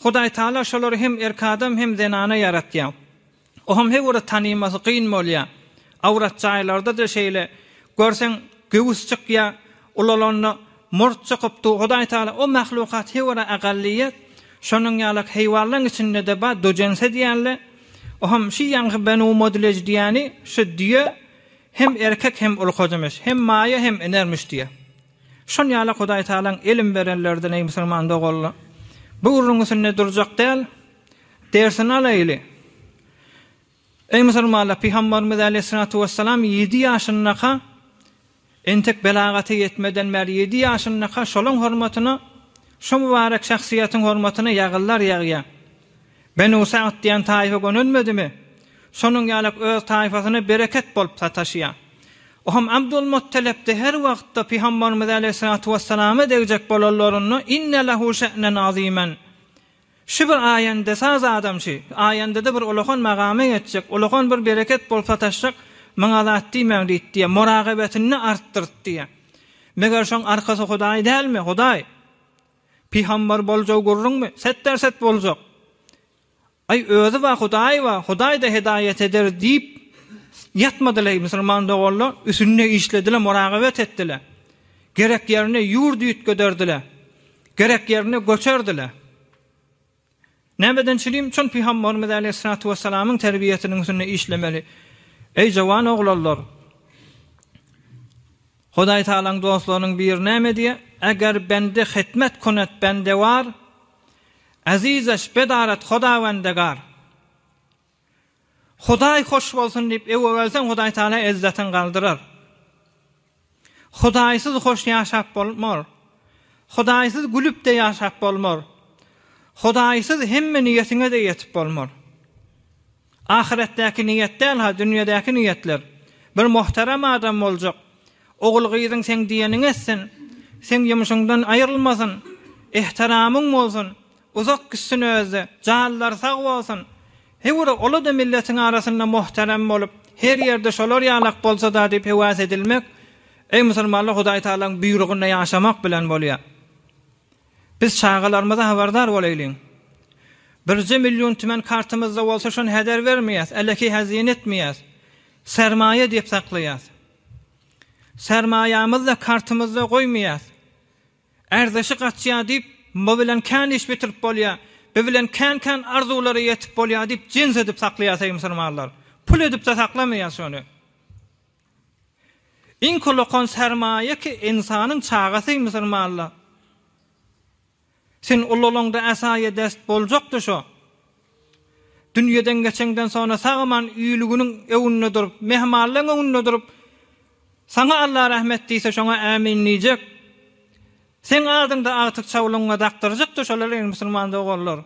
Hudaýtagala şolary hem erk adam, hem zenana ýaratýar. Oňam her bir tanymasy kyn bolýar. Awrat jaýlarda-da şeýle. Görseň, göwüs çykýar, ulalanda murt çykyp dur. Hudaý Tagala o mahlukat her bir agallyýet, şonuň ýalak heýwanlaryň içinde-de bar, dojense diýenler. Oňam şu ýaňky Benu Mudlej diýeni şu düýe hem erkek hem ulkajymyş, hem maýa hem inermiş diýýär. Şon ýalak Hudaý Tagalaň elim berenlerden eý musulman doganlar. Bu gürrüň üstünde durjak däl. Dersini alaýly. Eý musulmanlar, Pygamberimiz aleýhissalatu wessalam ýedi ýaşyndaka, entek belagata ýetmeden bäri ýedi ýaşyndaka şolaň hormatyna, şo mübarek şahsyýetiň hormatyna ýagyrlar ýagýar. Benu Sa'd diýen taýfa gönelmedimi? Şonuň ýalak öz taýfasyna bereket bolup sataşýar. Oham Abdul Muttalip-de her wagtda Pygamberimiz aleýhissalatu wessalama degjek bolanlarynda inne lehu şe'nen azimen. Şu bir aýandesaz adam şi, aýandada bir ulakan magama ýetjek, ulakan bir bereket bolup sataşjak, maňa zat diýmäň diýdi diýýär, muragabetini artdyrdy diýýär. Meger şoň arkasy Hudaý dälmi? Hudaý! Pygambar boljagy gürrüňmi? Setderset boljak. Aý özi bar Hudaý bar, Hudaý-da hedaýat eder diýip ýatmadylar musulman doganlar, üsünde işlediler, muragabat etdiler. Gerek ýerinde ýurt üýtgederdiler. Gerek ýerinde göçerdiler. Nämeden çilim? Çün Pygamberimiz aleýhissalatu wessalamyň terbiýesiniň üstünde işlemeli. Eý jowan oglanlar! Hudaý Tagalaň dostlarynyň biri näme diýýär? Eger bende hitmet kunet bendewar, Azizeş bedaret Hudawendegar. Hudaý hoş bolsun diýip öwe gelseň Hudaý Tagala ezzetiňi galdyrar. Hudaýsyz hoş ýaşap bolmar. Hudaýsyz gülüp-de ýaşap bolmar. Hudaýsyz hemme niýetiňe-de ýetip bolmar. Ahyretdäki niýet däl-ha, dünýedäki niýetler. Bir muhterem adam boljak. Ogul-gyzyň seň diýeniňi etsin, seň ýumşuňdan aýrylmasyn, ehtiramyň bolsun, uzak gitsin özde, janlary sag bolsun. Hewra ola-da milletiň arasynda muhterem bolup, her ýerde şolar ýalak bolsa-da diýip höwes edilmek, eý musulmanlar Hudaý Tagalaň buýrugynda ýaşamak bilen bolýar. Biz çagalarymyza habardar bolaýlyň. Birje million tümen kartymyzda bolsa şony heder bermeýäs, äleki hazine etmeýäs. Sermaýa diýip saklaýas. Sermaýamyzy-da kartymyzda goýmaýas. Ärdeşi gaçýar diýip, bu bilen kän iş bitirip bolýar, bu bilen kän-kän arzuwlara ýetip bolýar diýip jens edip saklaýas eý musulmanlar. Pul edip-de saklamaýas şony. Iň kulakan sermaýa ki ynsanyň çagasy musulmanlar. Sen ulalaňda äsaýa dest boljakdy şo. Dünýeden geçeňden sona sag-aman üýlüginiň öňünde durup, mehmanlaň öňünde durup, saňa Alla rahmet diýse şoňa ämin diýjek. Seň adyňda agtyk çawlygyňa dakdyrjakdy şolar eý musulman doganlar.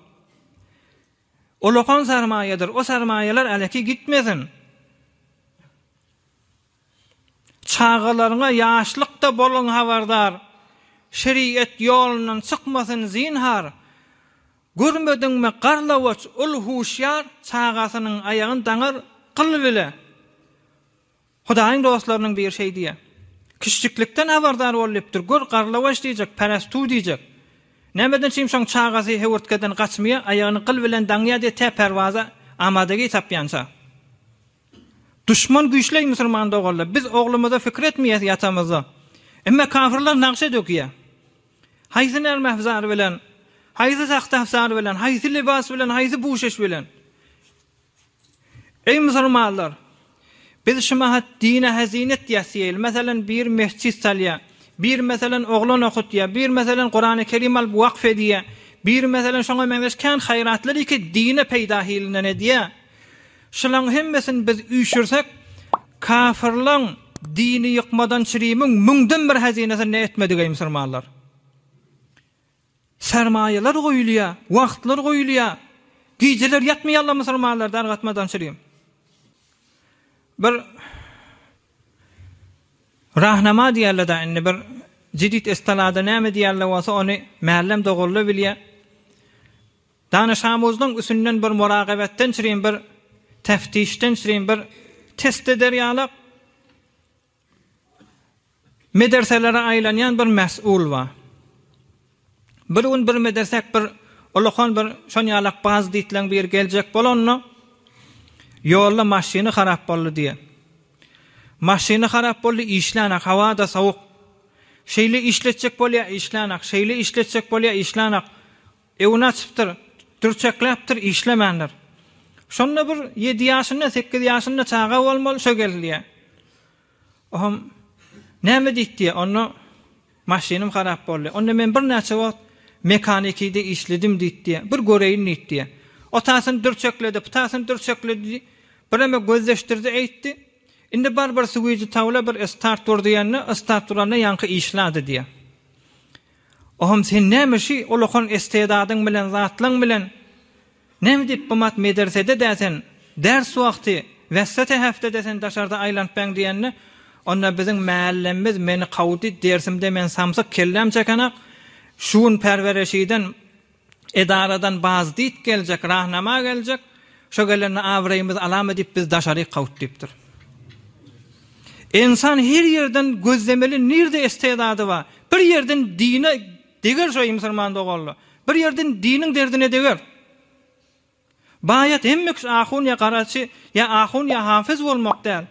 Ulakan sarmaýadyr, o sarmaýalar äleki gitmesin. Çagalaryňa ýaşlykda boluň habardar, Şeriat ýolundan çykmasyn zinhar. Görmediňmi garlawaç ul huşýar, Çagasynyň aýagyn daňar gyl bile. Hudaýyň dostlarynyň biri şeý diýýär. Kiçjiklikden habardar bol diýipdir. Gör garlawaç diýjek, perestu diýjek. Nämeden çyn şoň çagasy höwürtgeden gaçmaýar, aýagyny gyl bilen daňýar diýýär tä perwaza amadagi tapýança. Duşman güýçleý musulman doganlar. Biz oglumyza fikir etmeýäs ýatamyzda. Emme kafirler nagşa dökýär. Haýsy nermefzar bilen, haýsy sahtafzar bilen, haýsy libas bilen, haýsy puşeş bilen. Eý musulmanlar! Biz şu mahat dine hezine etýäs diýeli. Meselem bir mesjit salýar, bir meselem oglan okutýar, bir meselem Kurany Kerim alyp wakf edýär, bir meselem şoňa meňzeş kän haýratlary ki dine peýda hilinden edýär. Şulaň hemmesini biz üýşürsek, kafirlaň dini ýykmadan çirimiň müňden bir hezinesini ne etmedigeý musulmanlar. Sermaýalar goýulýar, wagtlar goýulýar. Gijeler ýatmaýarlar musulmanlar dargatmadan çirim. Bir rahnama diýerler-dä indi bir jedit estalada näme diýerler bolsa ony mällem dogulla bilýär. Danyşamuznyň üsünden bir muragabetden çirim bir teftişden çirim bir test eder ýalak mederselere aýlanýan bir mes'ul bar. Bir gün bir medersek bir ulakan bir şon ýalak baz diýtleň biri geljek bolanda ýolda maşyny harap boldy diýe. Maşyny harap boldy işlänak hawa-da sowuk. Şeýle işletjek bolýa işlänak, şeýle işletjek bolýa işlänak. Öwüni açypdyr, dürçekläpdir, işlemändir. Şonda bir ýedi ýaşynda, sekiz ýaşynda çaga bolmaly, şo geldi diýýär. Ohm, näme diýdi diýýär, onda maşynym harap boldy. Onda men birnäçe wagt mekanikide işledim diýdi diýýär. Bir göreýin diýdi diýýär. O tasyny dürçekledi, bu tasyny dürçekledi, bireme gözleşdirdi, eýtdi. Indi bar bir suwujy tawla bir start ur diýende, start uranda ýaňky işladi diýýär. Ohom sen näme şi ulakan estedadyň bilen zatlaň bilen näme diýip gymat medersede dä sen ders wagty wessete heftede sen daşarda aýlanypbäň diýende onda biziň mällemiz meni kawdy dersimde men samsyk kelläm çekenak şu gün perwereşiden edaradan bazdit geljek rahnama geljek şo gelende abraýymyzy alama diýip biz daşaryk kawt diýipdir. Ynsan her ýerden gözlemeli nirde estedady bar. Bir ýerden dine. Deger şo musulman doganlar. Bir ýerden diniň derdine deger. Baýat hemme kişi ahun ýa garaçy, ýa ahun ýa hafyz bolmak däl.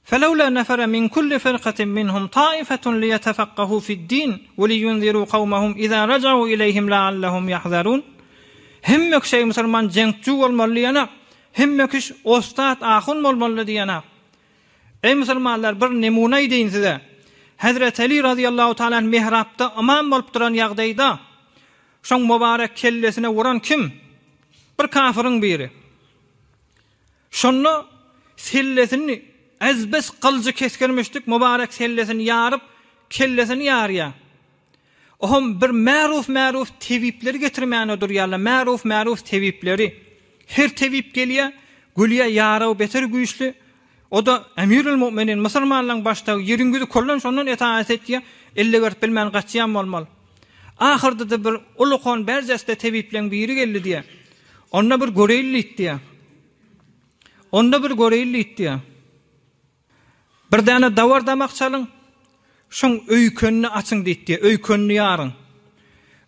Felewlâ nefere min kulli firkatin minhum taifetun liyetefekkahu fi'd-din we liyunziru kawmehum izâ raja'u ileyhim leallehum yahzerûn. Hemme kişi eý musulman jeňkçi bolmaly diýenak, hemme kiş ostat ahun bolmaly diýenak. Eý musulmanlar bir nemune aýdaýyn size. Hezreti Ali razyýallahu taala anh mihrapda ymam bolup duran ýagdaýda şoň mübarek kellesine uran kim? Bir kafyryň biri. Şonda sellesini ezbes gylyjy kesgirmişdik mübarek sellesini ýaryp, kellesini ýarýar. Oham bir märuf-märuf tebipleri getirmäne durýarlar, märuf-märuf tebipleri. Her tebip gelýär, gülýär, ýaraw beter güýçli. O-da Emirül Mu'minin, musulmanlaryň başdagy, ýeriň ýüzi kollan şondan etaat etýär, elle berip bilmän gaçýan bolmaly. Ahyrda-da bir ulukan berjeste tebipleň biri geldi diýýär. Onda bir göreýli diýip diýýär. Onda bir göreýli diýip diýýär. Bir däne dawar damak çalyň, şoň öýkenini açyň diýip diýýär, öýkenini ýaryň.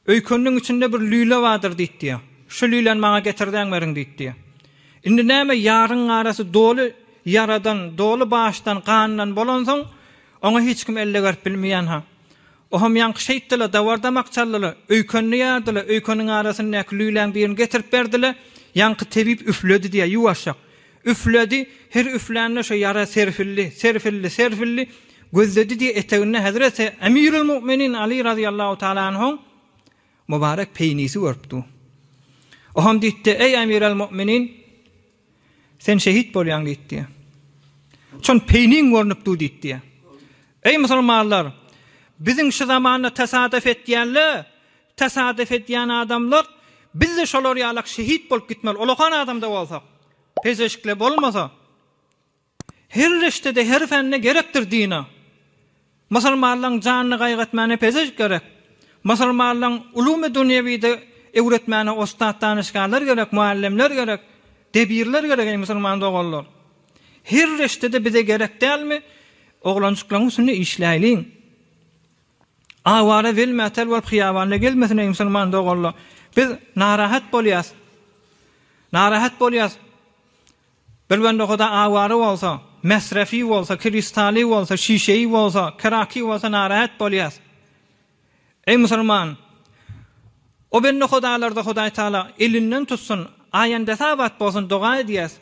Öýkeniniň içinde bir lüle bardyr diýip diýýär. Şu lüläni maňa getirdäň beriň diýip diýýär. Indi näme ýaryň arasy doly ýaradan, doly başdan, gandan bolansoň, oňa hiç kim elle berip bilmeýän-ha. Oham ýaňky şeýtdi-le, dawar-damak çaldy-la, öýkenini ýardy-la, öýkeniň arasyndaky lüläň birini getirip berdi-le, ýaňky tebip üfledi diýýär, ýuwaşjak. Üfledi, her üflände şo ýara serpildi, serpildi, serpildi, gözledi diýýär, eteginde hezreti Emirül Mu'minin Aly razyýallahu taala anhuň mübarek peýnisi görüp dur. Oham diýipdi, Eý Emirel Mu'minin, Sen şehit bolýaň diýipdi. Çon peýniň görnüp dur diýipdi. Eý musulmanlar, biziň şu zamanda tesadüf etýänle, tesadüf edýän adamlar, biz-de şolar ýalak şehit bolup gitmeli, ulakan adamda bolsak, pezeşikle bolmasa. Her reştede, her fende gerekdir dina. Musulmanlaň janyny gaýgatmäne pezeşk gerek. Musulmanlaň ulumy dünýewide öwretmäne ostat danyşgarlar gerek, muallimler gerek, debirler gerek eý musulman doganlar. Her reştede bize gerek dälmi? Oglanjyklaň üstünde işläýliň. Awara welmätel bolup hyýabanda gezmesin eý musulman doganlar. Biz narahat bolýas. Narahat bolýas. Bir bende Huda awara bolsa, mesrefi bolsa, kristaly bolsa, şişeýi bolsa, keraki bolsa narahat bolýas. Eý musulman! O bende Hudalarda Hudaý Taala elinden tutsun, aýendesi abat bolsun doga edýäs.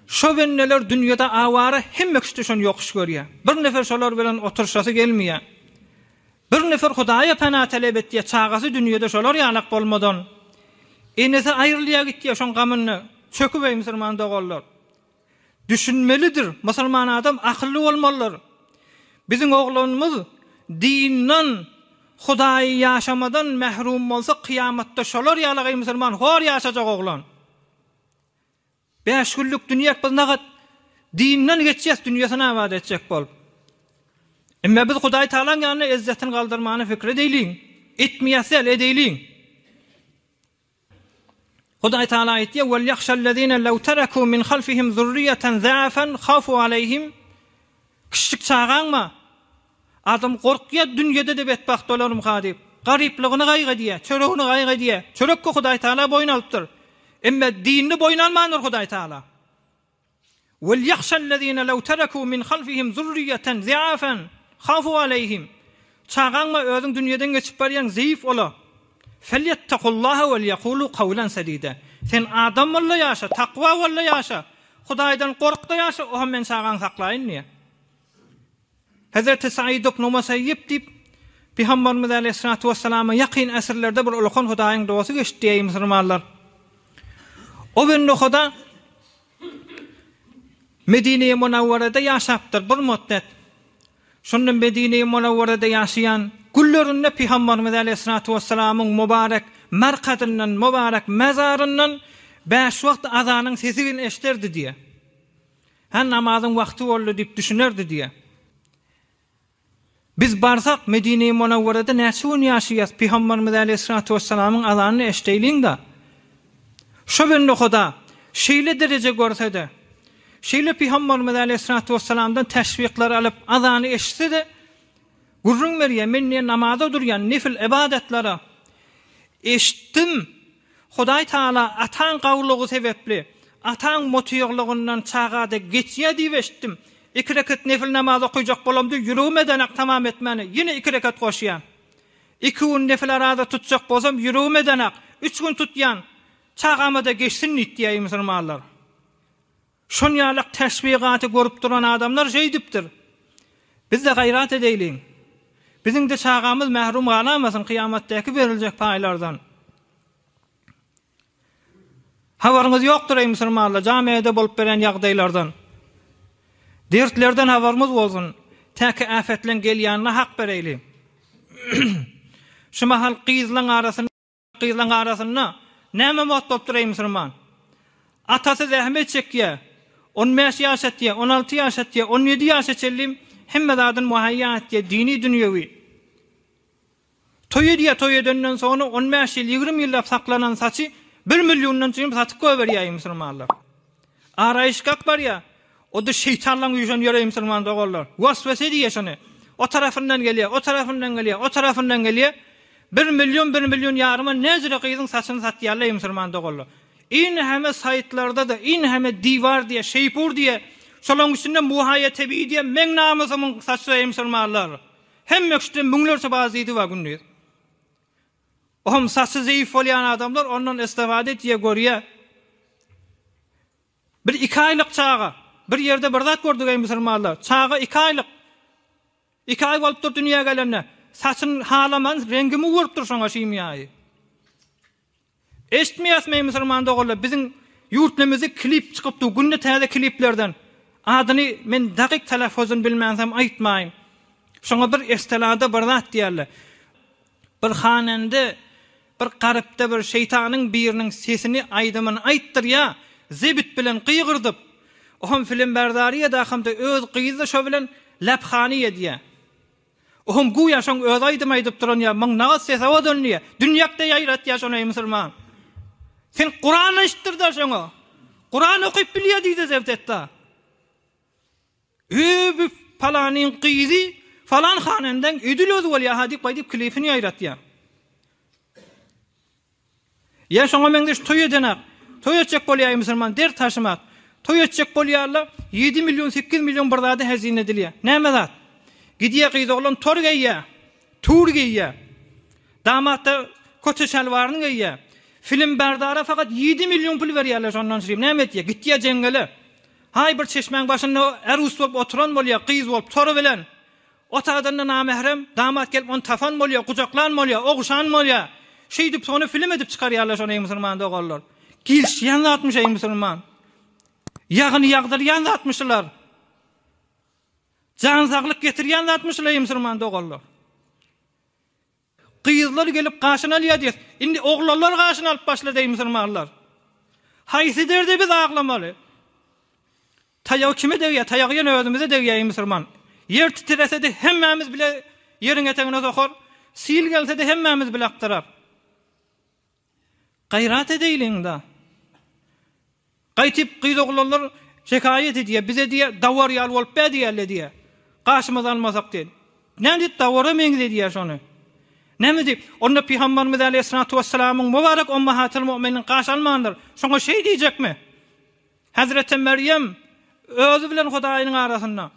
Şo bendeler dünýede awara hemme kişi şony ýokuş görýär. Bir nefer şolar bilen oturyşasy gelmeýär. Bir nefer Hudaýa pena talep etýär, çagasy dünýede şolar ýalak bolmadan. Enesi aýrylýar gitýär şoň gamyny çöküp eý musulman doganlar. Düşünmelidir, musulman adam akylly bolmalydyr. Biziň oglanymyz dinden, Hudaýy ýaşamadan mährum bolsa kyýamatda şolar ýalak eý musulman hor ýaşajak oglan. Bäş günlük dünýäk biz nagat dinden geçýäs dünýesini abat etjek bolup. Emme biz Hudaý Tagalaň ýanynda ezzetini galdyrmany pikir edeýliň. Etmeýäs däl, edeýliň. Hudaý Tagala aýtýar, Wal ýahşallezine lew tereku min halfihim zurriýeten za'afan hafu aleýhim Kiçijik çagaňma? Adam gorkýar dünýede-de betbagt bolarmyka diýip. Garyplygyny gaýgy edýär, çöregini gaýgy edýär. Çörekki Hudaý Tagala boýun alypdyr. Emme dinini boýun almandyr Hudaý Tagala. Wal ýahşallezine lew tereku min halfihim zurriýeten zi'afen hafu aleýhim. Çagaňma özüň dünýeden geçip barýaň zeýif ola. Felýettekullaha wel ýekulu kawlen sedide. Sen adam bolda ýaşa, takwa bolda ýaşa. Hudaýdan gorkda ýaşa, oha men çagaňy saklaýyn diýýär. Hezreti Said ibn Musaýýib diýip, Pygamberimiz aleýhissalatu wessalama ýakyn äsirlerde bir ulakan Hudaýyň dosty geçdi eý musulmanlar. O bende Huda Medine-i Munawwarada ýaşapdyr bir muddet. Şonda Medine-i Munawwarada ýaşaýan günlerinde Pygamberimiz aleýhissalatu wessalamyň mübarek markadyndan, mübarek mazaryndan bäş wagt azanyň sesini eşderdi diýýär. Hä, namazyň wagty boldy diýip düşünerdi diýýär. Biz barsak, Medine-i Munawwarada näçe gün ýaşaýas, Pygamberimiz aleýhissalatu wessalamyň azanyny eşdeýliň-da. Şo bende Huda şeýle dereje görse-de, şeýle Pygamberimiz aleýhissalatu wessalamdan teşwikler alyp, azany eşitse-de,. Gürrüň berýär, men diýýär namaza durýan, nefil ybadatlara. Eşitdim, Hudaý Tagala ataň gawulygy sebäpli, ataň mutyyglygyndan çaga-da geçýär diýip eşitdim. Iki reket nefil namaz okyjak bolamda ýüregim edenak tamam etmäne, ýene iki reket goşýan. Iki gün nefil araza tutjak bolsam ýüregim edenak, üç gün tutýan. Çagama-da geçsin diýip diýýär musulmanlar. Şonýalak teşwigaty görüp duran adamlar şeýdipdir. Biz-de gaýrat edeýliň. Biziň-de çagamyz mährum galamasyn kyýamatdaky beriljek paýlardan. Habaryňyz ýokdur eý musulmanlar jamiýede bolup beren ýagdaýlardan. Dertlerden habarymyz bolsun. Täki äpetleň gelýänine hak bereýli. Şu mahal gyzlaň arasynda Gyzlaň arasynda näme mod bolup dur eý musulman? Atasy zähmet çekýä, on bäş ýaş etýä, on alty ýaş etýä, on ýedi ýaşa çenli hemme zadyny muhaýýa etýä, dini dünýewi. Toý edýä, toý edenden soňra on bäş ýyl, ýigrimi ýyllap saklanan saçy bir milliondan çykyp satyp goýberýä eý musulmanlar. Araýyşgak barýa. O-da şeýtanlaň üýşen ýeri musulman doganlar. Waswese diýýär şony. O tarapyndan gelýär, o tarapyndan gelýär, o tarapyndan gelýär. Bir million, bir million ýaryma näjüre gyzyň saçyny satýarlar musulman doganlar. Inheme saýtlarda-da, inheme diwar diýýär, şeýpur diýýär. Şolaň üstünde Muhaýýa tebigy diýýär, meň namysymyň saçy musulmanlar. Hemme kişide müňlerçe bazidi bar gündiz. Ohm saçy zeýif bolýan adamlar ondan istifade etýär, görýär. Bir iki aýlyk çaga. Bir ýerde bir zat gördük eý musulmanlar. Çaga iki aýlyk. Iki aý bolupdyr dünýä gelenine. Saçyny halaman reňgimi görüpdir şoňa şimýaýy. Eşitmeýäsmi eý musulman doganlar biziň ýurtlarymyzda klip çykyp dur günde täze kliplerden. Adyny men dakyk telaffuzyny bilmänsem aýtmaýyn. Şoňa bir estelada bir zat diýerler. Bir hanende bir garypda bir şeýtanyň biriniň sesini aýdymyny aýtdyrýa zebit bilen gygyrdyp oham filimberdaryýa hamda öz gyzy şo bilen läphany edýä oham guýa şoň özi aýdym aýdyp duran ýa muň nagat sesi owadan diýä dünýäkde ýaýratýa şony eý musulman sen kuran eşitdirda şoňa kuran okyp bilýä diýdi zebt etda. Öý bu palanyň gyzy falan hanendeň edil özi bolýa-ha diýip gaýdyp klipini ýaýratýar. Ýa şoňa meňzeş toý edenak. Toý etjek bolýar musulman dert taşymak. Toý etjek bolýarlar 7 million 8 million bir zada hezine edilýär. Näme zat? Gidýär gyz oglan tor geýýär. Tur geýýär. Damat-da köçe şalwaryny geýýär. Film berdara fakat 7 million pul berýärler şondan şirim. Näme etýär? Gitýär jeňňele. Haý bir çeşmäň başynda ärus bolup oturan bolýa, gyz bolup tory bilen. O taýdan-da namährem damat gelip ony tapan bolýa, gujaklan bolýa, ogşan bolýa. Şeýdip sony film edip çykarýarlar şony eý musulman doganlar. Gelişýän zatmyş eý musulman. Ýagyny ýagdyrýan zatmyş şular. Jan saglyk getirýän zatmyş şular eý musulman doganlar. Gyzlar gelip gaşyny alýar diýýäs. Indi oglanlar gaşyny alyp başlady eý musulmanlar. Haýsy derde biz aglamaly? Taýagy kime degýär? Taýagy ýene özümize degýär eý musulman. Ýer titrese-de hemmämiz bile ýeriň etegine sokar. Sil gelse-de hemmämiz bile akdyrar. Gaýrat edeýliň-da. Gaýtyp gyz oglanlar şekaýat edýär, bize diýýär, dawar ýaly bolup bä diýýärler diýýär. Gaşymyzy almasak diýen. Näme diýip dawara meňzedýär şony? Näme diýip? Onda Pygamberimiz äleyhissalatu vesselamyň mübarek ummahatul mu'minin gaş almandyr. Şoňa şeý diýjekmi? Hezreti Merýem özi bilen Hudaýynyň arasynda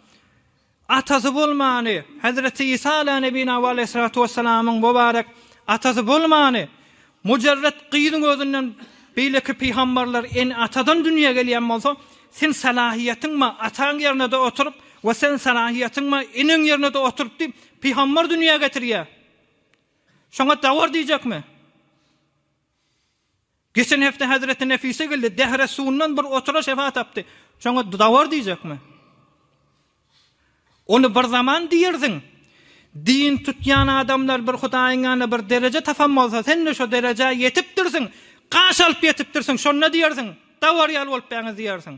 Atasy bolmany, Hezreti Isa ala nebina we aleýhissalatu wessalamyň mübarek atasy bolmany, mujerret gyzyň özünden beýleki pygamberler ene-atadan dünýä gelýän bolsa, sen salahyýetiň bar ataň ýerine-de oturyp we sen salahyýetiň bar eneň ýerine-de oturyp diýip pygamber dünýä getirýär. Şoňa dawar diýjekmi? Geçen hepde Hezreti Nefise geldi, dehre suwundan bir otura şefa tapdy. Şoňa dawar diýjekmi? Ony bir zaman diýersiň. Din tutýan adamlar bir Hudaýyň ýanynda bir dereje tapan bolsa, sen-de şo derejä ýetipdirsiň, gaş alyp ýetipdirsiň, şonda diýersiň, dawar ýaly bolup bäňiz diýersiň.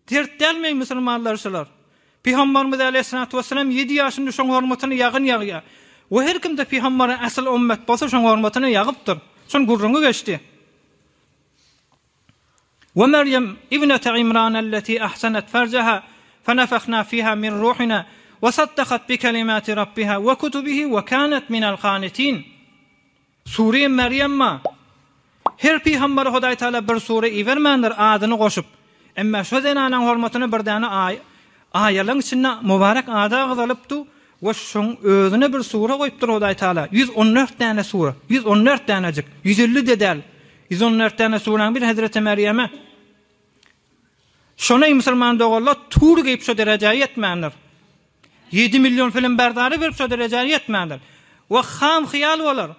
Dert dälmi musulmanlar şular? Pygambarymyz aleýhissalatu wessalam ýedi ýaşynda şoň hormatyna ýagyn ýagýar. We her kimde pygambara asyl ummet bolsa şoň hormatyna ýagypdyr. Şoň gürrüňi geçdi. We Merýem ibnete Imran allati ahsanat farjaha fanafahna fiha min ruhina. We saddakat bi kelimati rabbiha we kutubihi we kanet minel kanitin. Sure-i Merýem bar. Her pygambere Hudaý Tagala bir sure ibermändir adyny goşup. Emma şo zenanaň hormatyna bir däne aý aýalaň içinde mubarek ady agzalypdy we şoň özüne bir sure goýupdyr Hudaý Tagala. 114 däne sure. 114 dänejik. 150 de däl. 114 däne suräň biri Hezreti Merýeme. Şonay musulman doganlar tur geýip şo derejä ýetmändir. Ýedi million film berdary berip şo derejä ýetmändir. We ham hyýal bolar.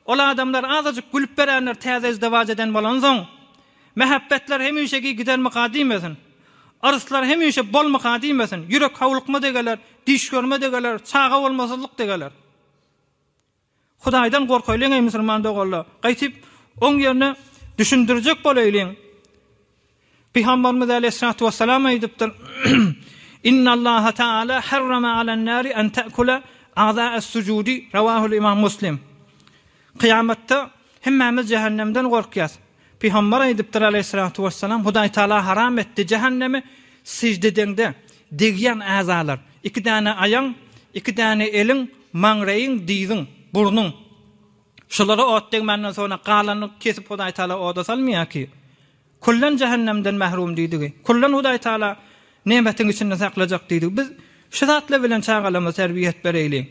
Ol adamlar azajyk gülüp berenler täze izdiwaç eden bolansoň. Mähebbetler hemişeki gidermika diýmesin. Yrslar hemişe bolmyka diýmesin. Ýürek howlukma-da geler, diş görme-de geler, çaga bolmasyzlyk-da geler. Hudaýdan gorkaýlyň eý musulman doganlar. Gaýtyp oň ýerine düşündirjek bolaýlyň. Pygamberimiz aleýhissalatu wessalam aýdypdyr, Innallaha taala harrama alen nari en ta'kula a'za'as sujudi rawahul imam Muslim. Kyýamatda hemmämiz jähennemden gorkýas. Pygamber aýdypdyr aleýhissalatu wessalam, Hudaý Taala haram etdi jähennemi sežde edeňde degýän äzalar, iki däne aýaň, iki däne eliň, maňraýyň, dyzyň, burnuň. Şulara ot degmänden soňra galanyny kesip Hudaý Taala oda salmaýar ki. Küllen jähennemden mährum diýdigi. Küllen Hudaý Taala nemetiň içinde saklajak diýdigi. Biz şu zatlar bilen çagalarymyzy terbiýe et bereýliň.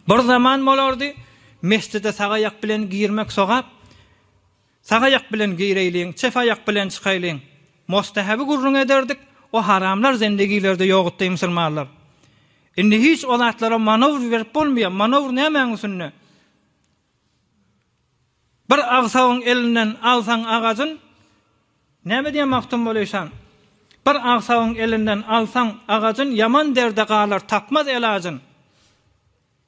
Bir zaman bolardy, mesjide sag aýak bilen girmek sogap, sag aýak bilen gireýliň, çep aýak bilen çykaýlyň. Mostahaby gürrüň ederdik, o haramlar zendigilerde ýokdy musulmanlar. Indi hiç o zatlara manowr berip bolmaýar, manowr nämäň üstünde? Bir agsagyň elinden alsaň agajyn, Näme diýýär Magtymguly işan? Bir agsagyň elinden alsaň agajyn, Ýaman derde galar, tapmaz elajyn.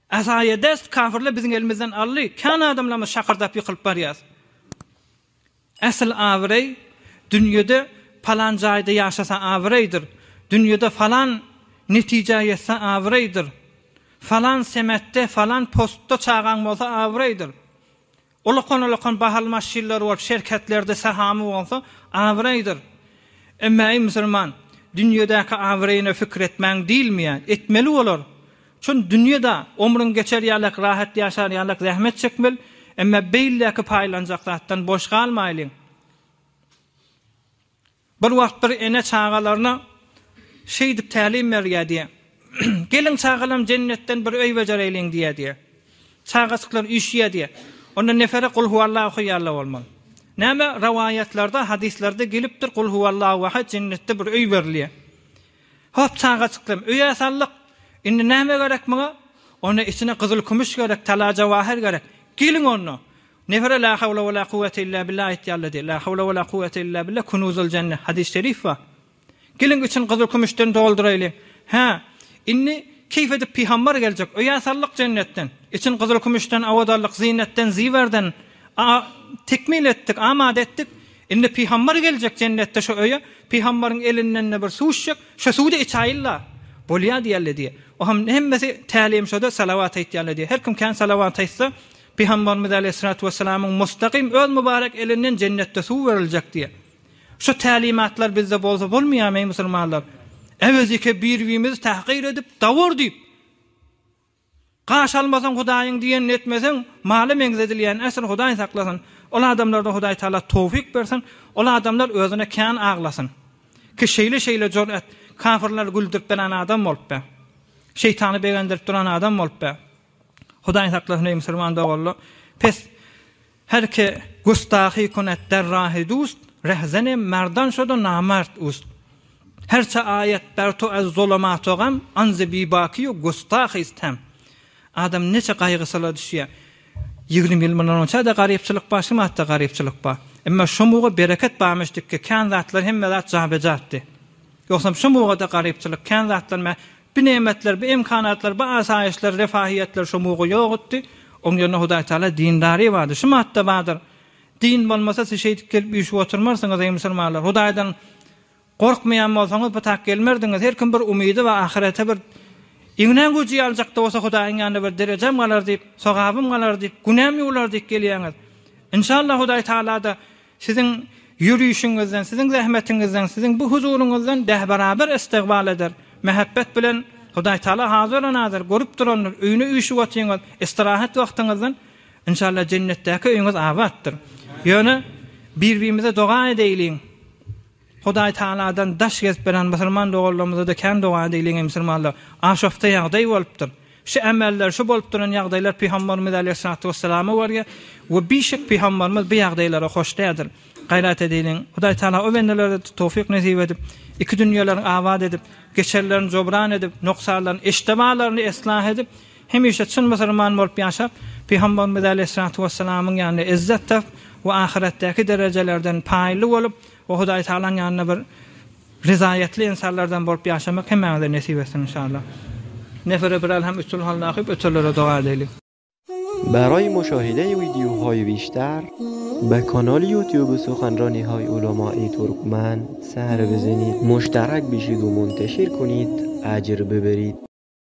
Asaýa dest kafirler biziň elimizden aldy, Kän adamlarymyz şakyrdap ýykylyp barýas. Äsl abraý, dünýede palan jaýda ýaşasa abraýdyr, dünýede falan netijä ýetse abraýdyr, falan semetde, falan postda çagaň bolsa abraýdyr. Ulakan-ulakan bahaly maşynlary bolup, şerketlerde sahamy bolsa abraýdyr. Emma eý musulman, dünýedäki abraýyna pikir etmäň diýilmeýär, etmeli bolar. Çün dünýe-da, omrüň geçer ýalak, rahat ýaşar ýalak zähmet çekmeli, emma beýldäki paýlanjak zatdan boş galmaýlyň. Bir wagt bir ene çagalaryna şeýdip tälim berýär diýýär. Geliň çagalarym jennetden bir öý bejereýliň diýýär diýýär. Çagajyklar üýşýär diýýär. Onda nefere Kul huwallahu okaýarlar bolmaly. Näme rowaýatlarda, hadyslarda gelipdir Kul huwallahu ahad jennetde bir öý berilýär. Hop çagajyklarym öýe saldyk. Indi näme gerek muňa? Onda içine gyzyl kümüş gerek, tala-jawahir gerek. Geliň onda. Nefere la hawla we la kuwwete illa billah aýtýarlar diýýär. La hawla we la kuwwete illa billah kunuzul jenne hadys şerif bar. Geliň için gyzyl kümüşden dolduraýlyň. Hä, indi keýp edip pygambar geljek. Öýe saldyk jennetden. Için gyzyl kümüşden awadarlyk, zinetden, ziwerden a tekmil etdik, amada etdik. Indi pygambar geljek jennetde şo öýe. Pygambaryň elinden-de bir suw içjek. Şo suwy-da içäýeli-la. Bolýa diýerler diýýär. Ohem hemmesi tälim şoda salawat aýtýarlar diýýär. Her kim kän salawat aýtsa, Pygamberimiz aleýhissalatu wessalamyň mustakym öz mübarek elinden jennetde suw beriljek diýýär. Şu tälimatlar bizde bolsa bolmaýarmy eý musulmanlar? Äwezike bir-birimizi tahkyr edip, dawar diýip, gaş almasaň Hudaýyň diýenini etmeseň, mala meňzedilýän äsir Hudaý saklasyn. Ol adamlarda Hudaý Taala towfyk bersin, ol adamlar özüne kän aglasyn. Ki şeýle-şeýle jüret kafirleri güldürip beren adam bolup be. Şeýtany begendirip duran adam bolup be. Hudaý saklasyn eý musulman doganlar. Pes Her ki gustahi kunet der rahi dust, rehzene merdan şoda namert ust. Herçe aýet ber to ez zolomato gam, anze bibaki u gustahi ist hem. Adam neçe gaýgysyla düşýär. 20 ýyl mundan onça-da garypçylyk bar, şu wagtda garypçylyk bar. Emma şu muga bereket barmyş dikki, kän zatlar hemme zat jabejatdy. Ýogsam şu mugada garypçylyk, kän zatlar mä Bi nemetler, bi emkanatlar, bi asaýyşlar, refahiýetler şo mugy ýok etdi. Oň ýerine Hudaý Tagala dindary bardy. Şu madda bardyr. Din bolmasa siz şeýdip gelip üýşüp oturmarsyňyz eý musulmanlar. Hudaýdan gorkmaýan bolsaňyz bu tak gelmerdiňiz. Her kim bir umydy bar ahyrete bir iňňäň güýji ýalyjakda bolsa Hudaýyň ýanynda bir derejem galar diýip, sogabym galar diýip, günäm ýuwlar diýip gelýäňiz. Inşallah Hudaý Tagala-da Siziň ýörişiňizden, siziň zähmetiňizden, siziň bu huzuryňyzdan deh barabar istigbal eder. Mähebbet bilen Hudaý Taala hazyrdan hazır görüp durandyr. Öýüne üýşüp otyňyz, istirahat wagtyňyzdan inşallah jennetdäki öýüňiz abatdyr. Ýöne bir-birimize doga edeýliň. Hudaý Taaladan daş gezip beren musulman doganlarymyza-da kän doga edeýliň eý musulmanlar. Aşofta ýagdaý bolupdyr. Şu emeller, şu bolup duran ýagdaýlar Pygamberimiz aleýhissalatu wesselama barýar we bişek Pygamberimiz bu ýagdaýlara hoş däldir. Gaýrat edeýliň. Hudaý Taala o bendelere towfyk nesip edip, iki dünýelerini abat edip, geçenlerini jobran edip, noksanlaryny, eştebalaryny eslah edip, hemişe çyn musulman bolup ýaşap, Pygamberimiz aleýhissalatu wessalamyň ýanynda yzzet tapyp we ahyretdäki derejelerden paýly bolup we Hudaý Taalaň ýanynda bir Rezaýetli ynsanlardan bolup ýaşamak hemmäňize nesip etsin inşallah. Nefere bir alham üç sulhalla okyp ötelere doga edeýlik. برای مشاهده ویدیوهای بیشتر به کانال یوتیوب سخنرانی های علمای ترکمن سر بزنید مشترک بشید و منتشر کنید اجر ببرید.